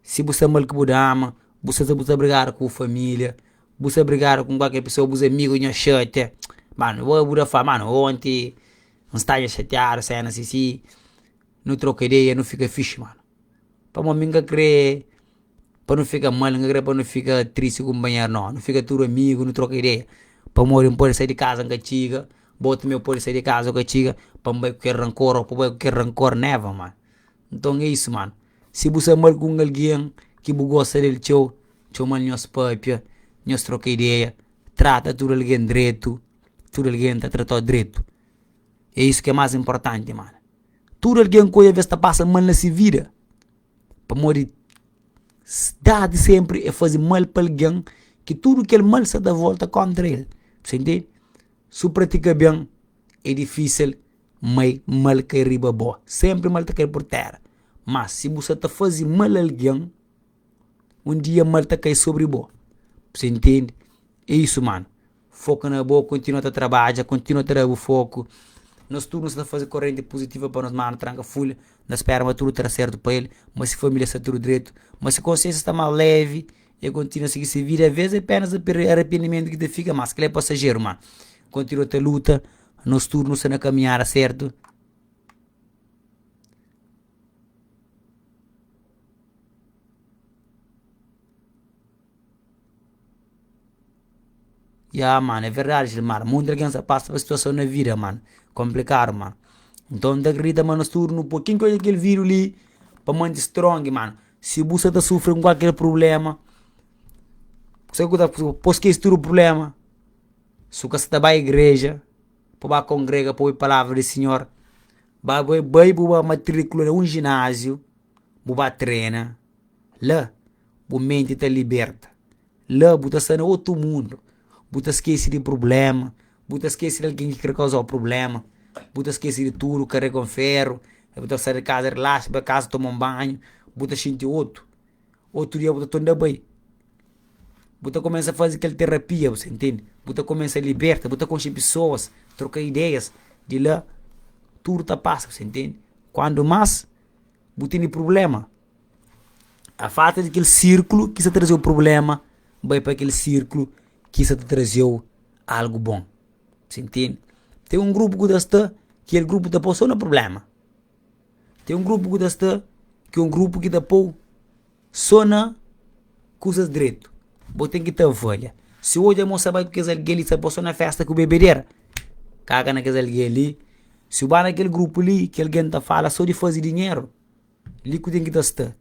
si bu sta mal ku bu dama, bu sta bu sta brigadu ku bu família, bu sta brigadu ku kualker pesoa, bus amigu nhos xatia, manu, bo bu ta fla, manu, onti N sta dja xatiadu, sena si si, nu troka ideia, nu fika fixi, manu. Pamodi mi N ka kre. Pa nu fika mal, N ka kre pa nu fika tristi ku kunpanheru no, nu fika tudu amigu, nu troka ideia, pamodi N pode sai di kaza N ka txiga, bo tanbe bu pode sai di kaza bu ka txiga, pa N bai ku kel rankor ô pa bu bai ku kel rankor, neva mano. Nton é isu mano, si bu sta mal ku un algen ki bu gosta del txeu, txoma-l nhos papia, nhos troka ideia, trata tudu algen dretu, tudu algen ta tratau dretu, é isu ki é más inportanti mano. Tudu algen ku odja ves ta pasa mal na se vida. Pamodi dadi senpri e faze mal pa algen ki tudu kel mal sa ta volta kontra el. Bu intende? Si bu pratika ben é difisil mai mal kai riba bo. Senpri mal ta kai pur tera. Má si bu sa ta faze mal algen, un dia mal ta kai sobri bo. Bu intende? É isu manu. Foka na bo, kontinua ta trabadja, kontinua ta da bu foku. Nos tudu nu sta ta faze korenti puzitiva pa nos manu tranka fulha. Na spera ma tudu ta da sertu pa el, ma se familia sta tudu dretu, ma se konsiensia sta más levi, el kontinua sigi se vida. Aves é apenas arependimentu ki ta fika, mas kel-la é pasajeru. Ma kontinua ta luta, nos tudu nu sta na kaminhada sertu. Ya mano, é verdadi Gilmar, monti algen sa pasa pa situason na vida mano, konplikadu mano. Nton N ta kridita ma nos tudu nu pode, ken ki odja kel vídiu li pa manti strong mano, si bu sa ta sufri ku kualker prubléma, kuzê ku ta pô skese tudu prubléma, si bu ka sa ta bai igreja pa ba kongrega pa obi palavra di sinhor, ba bai bu ba matrikula na un jináziu bu ba trena la bu menti ta liberta. La bu ta sta na otu mundu, bu ta skese di prubléma, bu ta skese di algen ki krê kauza-u prubléma, bu ta skese di tudu, karega un féru, bu ta sai di kaza rilaxa, bai kaza toma un banhu, bu ta xinti otu. Otu dia bu ta torna bai, bu ta kumesa faze kel terapia, bu sa intende? Bu ta kumesa liberta, bu ta konxe pesoas, troka ideias, di la tudu ta pasa, bu sa intende? Kuandu más bu tene prubléma. A falta di kel sirkulu ki sta traze-u prubléma, bai pa kel sirkulu ki sta ta traze-u algu bon. Sa intende? Ten un grupu ku ta sta, kel grupu ta pô-u sô na prubléma. Ten un grupu ku ta sta, ki é un grupu ki ta pô-u sô na kuzas dretu. Bo ten ki ta avalia. Si odja ma bu sta bai ku kes algen li, sta pô-u sô na festa ku bebedera, kaga na kes algen li. Si bu ba na kel grupu li, ki algen ta fala sô di faze dinheru. Li ku ten ki ta sta.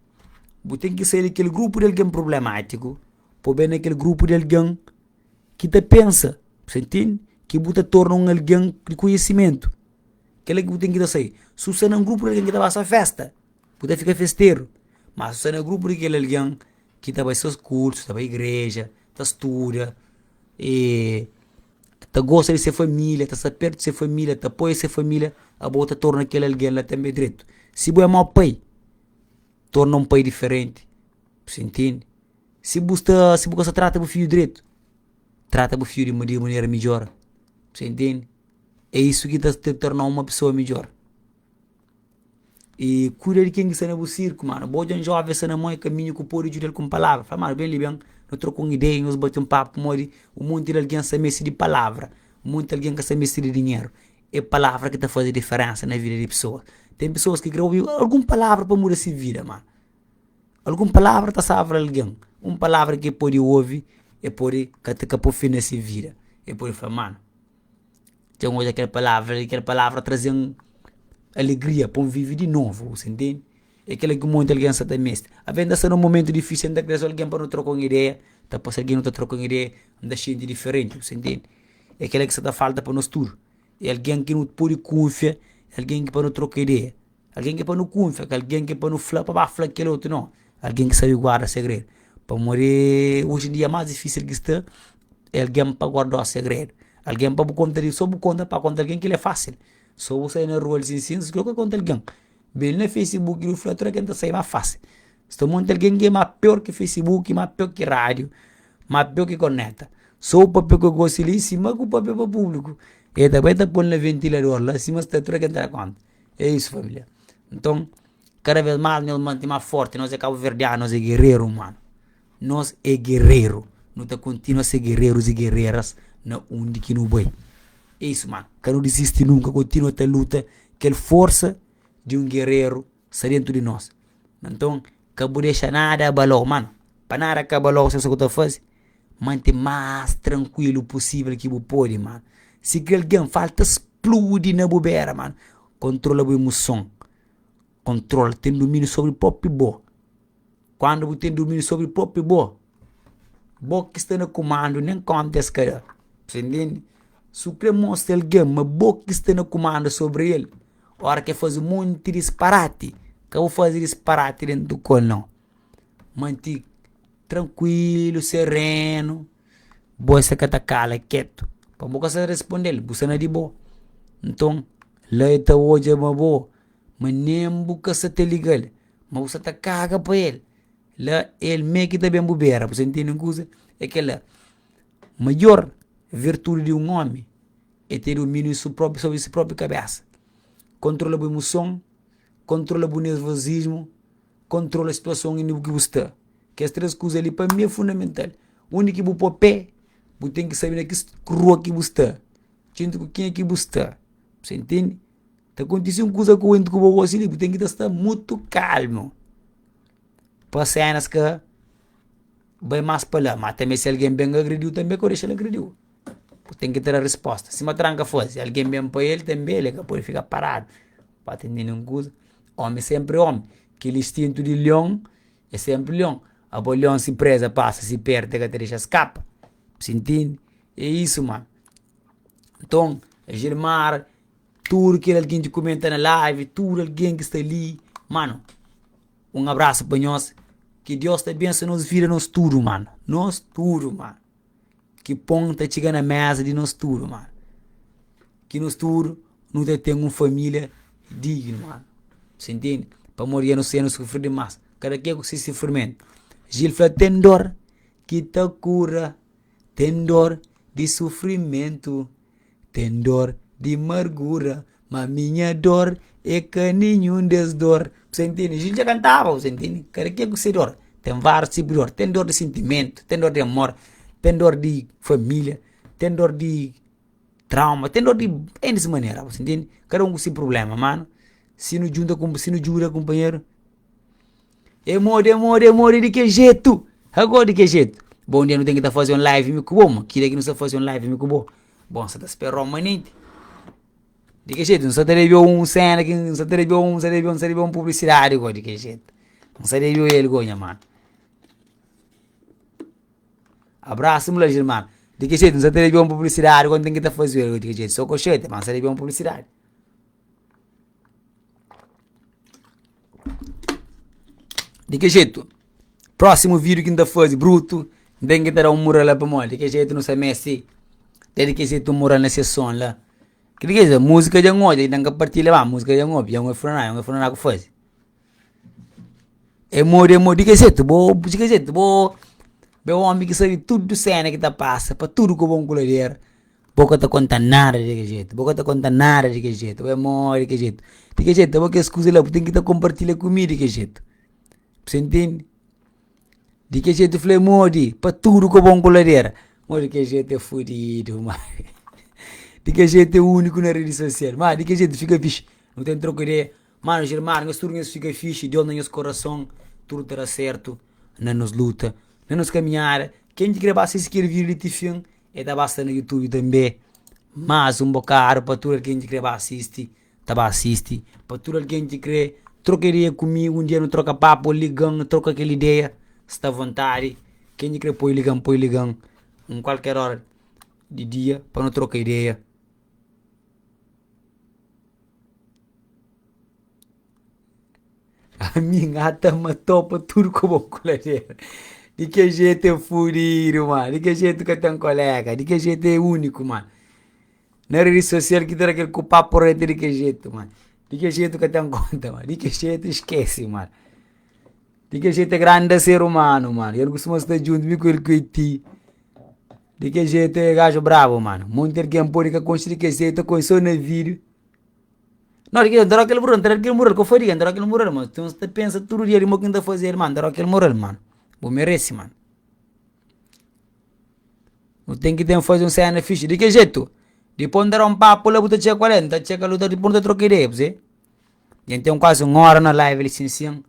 Bu ten ki sai di kel grupu di algen prublemátiku pa bu ben na kel grupu di algen ki ta pensa, bu ta intende? Ki bu ta torna un algen di konhisimentu. Kel-la ki bu ten ki ta sai. Si bu sta na un grupu di algen ki ta pasa festa, bu ta fika festeru. Má si bu sta na grupu di kel algen ki ta bai ses kursu, ta bai igreja, ta studa e ta gosta di se família, ta sta pertu di se família, ta apoia se família, abo ta torna kel algen la tanbe dretu. Si bu é mau pai, torna un pai diferenti, bu sta intende? Si bu sta, si bu ka sta trata bu fidju dretu, trata bu fidju di manera midjor, bu sta intende? É isu ki ta torna-u uma pesoa midjor. I kuida di ken ki sta na bu sirku, mano. Bo odja un joven sta na mau kaminhu ku pode djuda-l ku un palavra. Fla, mano, ben li ben, nu troka un ideia, nos bati un papu pamodi un monti di algen sta meste di palavra, un monti algen ka sta meste di dinheru. É palavra ki ta faze diferensa na vida di pesoas. Ten pesoas ki kre obi algun palavra pa muda se vida, mano. Algun palavra ta salva algen. Un palavra ki el pode obi, el pode ka ta ka poi fin na se vida. El pode fla, mano, dja N odja kel palavra li, kel palavra traze-m alegria pa N vive di novu, bu sa ntende? É kel-la ki monti algen sa ta meste. Avês N ta sta na un momentu difísil, N ta krê sô algen pa nu troka un ideia, ta pasa algen nu ta troka un ideia, N ta xinti diferenti, bu sa ntende? É kel-la ki sa ta falta pa nos tudu, é algen ki nu pode kunfia, algen ki pa nu troka ideia. Algen ki pa nu kunfia, ka algen ki pa nu fla pa ba fla kel otu, nau. Algen ki sabe guarda segredu. Pamodi oji en dia más difísil ki sta é algen pa guarda-u segredu. Algen pa bu konta di, sô bu konta pa konta algen kel-li é fásil. Sô bu sai na rua li sin sin, bu ka konta algen. Ben na facebook bu fla tudu algen ta sai más fásil. Sta monti algen ki é más pior ki facebook, más pior ki rádiu, más pior ki korneta. Sô bu papia ku el gosi li sima ku papia pa públiku. El ta bai ta pô-l na ventilador la sima sta tudu algen ta da konta. É isso família. Nton, kada vez más nhos mante más forti. Nos é kabuverdianu, nos é guerreru, mano. Nos é guerreru. Nu ta kontinua ser guerrerus y guerreras na undi ki nu bai. É isso, mano. Ka nu disisti nunka, kontinua ta luta. Kel forsa di un guerreru sta dentu di nos. Nton, ka bu dexa nada abala-u, mano. Pa nada ka abala-u, sabe ku ta faze? Mante más trankuilu pusível ki bu pode, mano. Si kre algen falta spludi na bu bera, mano, kontrola bu imuson. Kontrola, ten dumíniu sobri própi bo. Kandu bu ten dumíniu sobri própi bo, bo ki sta na kumandu, nen konta es ka da. Sa ntende? Si bu kre mostra algen ma bo ki sta na kumandu sobri el, óra ki el faze un monti disparati, ka bu faze disparati dentu ku el, nau. Manti trankuilu, serenu, bo sa ka ta kala ketu, pa bo ka sa responde-l, bu sta na di bo. Nton, la el ta odja ma bo, ma nen bu ka sa ta liga-l, ma bu sa ta kaga pa el. La el mê ki ta ben bu bera, bu sa ntende un kuza? É kel-la. Maior virtudi di un ómi é ter dumíniu sobri si própi kabésa, kontrola bu imuson, kontrola bu nervozismu. Kontrola situason undi ki bu sta. Kes 3 kuza li pa mi é fundamental. Undi ki bu pô pé, bu ten ki sabe na ki rua ki bu sta, djuntu ku kenha ki bu sta. Bu sa intende? Ta kontise un kuza ku ku bo gosi li, bu ten ki ta sta mutu kalmu pa senas ka bai mas pa la. Ma tanbe si algen ben agrediu tanbe ka bu dexa-l agrediu. Bu ten ki ta da resposta. Sima tranka faze, algen ben pa el tanbe el ka pode fika paradu. Ba ta intende un kuza? Omi senpri omi. Kel instintu di lion é senpri lion. Abo lion si preza pasa si pertu e ka ta dexa skapa. Bu intende? É isu mano. Nton, Gilmar, tudu kel algen ki kumenta na live, tudu algen ki sta li, mano, un abrasu pa nhos. Ki Deus ta abensoa nos vida, nos tudu, mano. Nos tudu, mano. Ki pon ta txiga na meza di nos tudu, mano. Ki nos tudu nu ta ten un família dignu, mano. Sa intende? Pamodi dja nu sta nu sufri dimás. Kada ken ku si sufrimentu. Gil fla ten dor ki ta kura, ten dor di sufrimentu, ten dor di margura, ma mi nha dor é ka ninhun des dor. Sa intende? Gil dja kantaba, bu sa intende? Kada ken ku si dor. Ten várius tipu di dor. Ten dor di sintimentu, ten dor di amor, ten dor di família, ten dor di trauma, ten dor di N manera, bu ta intende? Kada un ku si prublema, mano, si nu djunta ku, si nu djuda kunpanheru, é modi, é modi, é modi di ki jetu, agó di ki jetu? Bon, un dia nu ten ki ta faze un live mi ku bo, ma ki dia ki nu sta faze un live mi ku bo? Bon, sa ta spera-u manenti. Di ki jetu? N sa ta debe-u un sena ki N sa ta debe-u un, N sa debe-u, N sa debe-u un publisidadi go di ki jetu? N sa debe-u el go, nha mano. Abrasu mi la Gilmar. Di ki jetu? N sa ta debe un publisidadi kónta N ki ta faze el di ki jetu? So koxeti, ma N sa debe un publisidadi. Di ki jetu? Prósimu vídiu ki N ta faze brutu, N ten ki ta da un mural la pamodi di ki jetu nu sa meste da di ki jetu un mural na se son la. Ki di ki jetu? Múzika dja N odja, inda N ka partilha ma múzika dja N obi, dja N obi funaná, dja N obi funaná ku faze. É modi, é modi, di ki jetu bo, di ki jetu bo, bo é omi ki sabe tudu sena ki ta pasa pa tudu kobon ku ladera. Bo ka ta konta nada di kel jetu, bo ka ta konta nada di kel jetu, bo é modi di kel jetu. Di kel jetu, abo kes kuza la bu ten ki ta konpartilha ku mi di kel jetu. Bu sa intende? Di kel jetu fla modi pa tudu ka bon ku ladera. Modi di kel jetu é fudidu ma. Di kel jetu é úniku na redi sosial. Ma di kel jetu fika fixi. Nu ten troka ideia. Mano Gilmar, nhos tudu nhos fika fixi, Deus na nhos korason, tudu ta da sertu na nos luta, na nos kaminhada. Ken ki kre ba sisti kel vídiu li ti fin, e ta ba sta na YouTube tanbe. Mas un bokadu pa tudu algen ki kre ba sisti, ta ba sisti. Pa tudu algen ki kre troka ideia ku mi, un dia nu troka papu, liga-m, nu troka kel ideia, sta avontadi. Ken ki kre poi liga-m, poi liga-m un kualker ora di dia pa nu troka ideia. Ami N ata matau pa tudu ku bo kuladera Di ke jetu é fudidu ma Di ke jetu ka ten kolega Di ke jetu é úniku ma Na redi sosial ki ta da kel ku papu reta di ke jetu ma Di ke jetu ka ten konta ma Di ke jetu skese ma Di ke jetu é grandi ser umanu ma El kustuma sta djuntu mi ku el ku el ti Di ke jetu é gaju brabu mano Monti algen pode ka konxe di ke jetu Ta konxe so na vídiu No di ke ta da kel mural, ta da kel mural, ka fadiga, ta da kel mural, ma tu ta pensa tudu dia di mo ki N ta faze el, man, ta da kel mural, mano, bu merese, mano. Nu ten ki ten faze un sena fixi, di ki jetu? Dipos N ta da un papu la bu ta txeka kual é, N ta txeka lu ta dipos nu ta troka ideia, bu sibi? Dja N ten kuazi un ora na live li sin sin,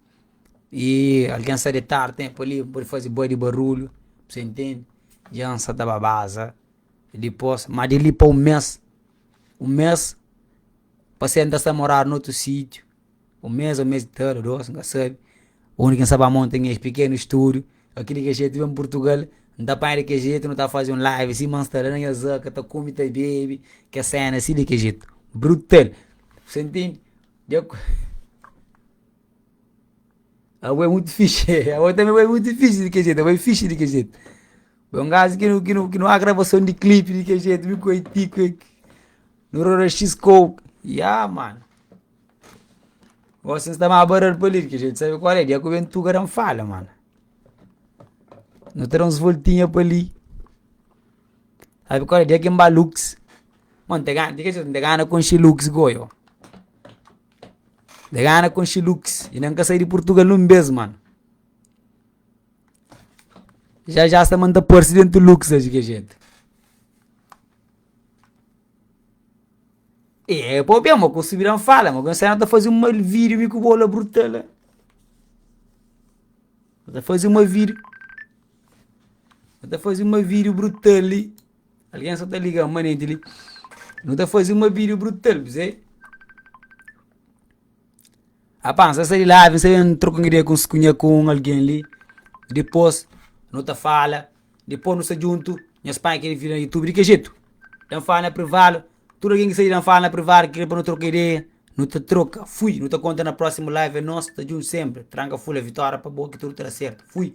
i algen sta di tardi tenpu li, pode faze boi di barulhu, bu sa intende? Dja N sa ta ba baza, dipos, ma di li pa un mes. Un mes pa ser N ta sta moradu na otu sítiu, un mes ô mes i tal ô dos, N ka sabe. Undi ki N sta ba monta nha pikenu stúdiu, akili ki jetu ben Purtugal, N ta panha di kel jetu nu ta faze un live sima N sta la na nha zaka ta kume ta bebe, kes sena si di kel jetu, brutal. Sa ntende? Dja ku Abo é mutu fixi, abo tanbe bo é mutu fixi di kel jetu, abo é fixi di kel jetu. Bo é un gaju ki nu ki nu ki nu a gravason di klipi di kel jetu, mi ku Haiti ku nu roda X kou, ya mano. Gosi N sta ma baral pa li di kel jetu, sabe kual é? Dia ku ben tuga da-m fala mano. Nu ta da uns voltinha pa li. Sabe kual é? Dia ki N ba Lux, mo N ta gana, di kel jetu N ta gana konxe Lux goio. N ta gana konxe Lux, inda N ka sai di Purtugal nun bes mano. Já já sta manda parse dentu Lux di kel jetu. E é pa ma ku subida fala, ma ku cena ta faze uma vídeo mi ku bola brutal. La. Ta faze uma vídeo. Ta faze uma vídeo brutal li. Alguém só ta liga manente li. Nu ta faze uma vídeo brutal, bzê? Apa, N sa sai di la, N sa ben troka un ideia ku nha ku un algen li. Dipôs nu ta fala, dipôs nu sta djuntu, nhas panha kel vídiu na YouTube di ki jetu? Da-m fala na privadu, tudu algen ki sai di da-m fala na privadu ki kre pa nu troka ideia, nu ta troka. Fui! Nu ta konta na prósimu live, é nos, sta djuntu sénpri. Tranka fulha, vitória pa bo ki tudu ta da sértu. Fui!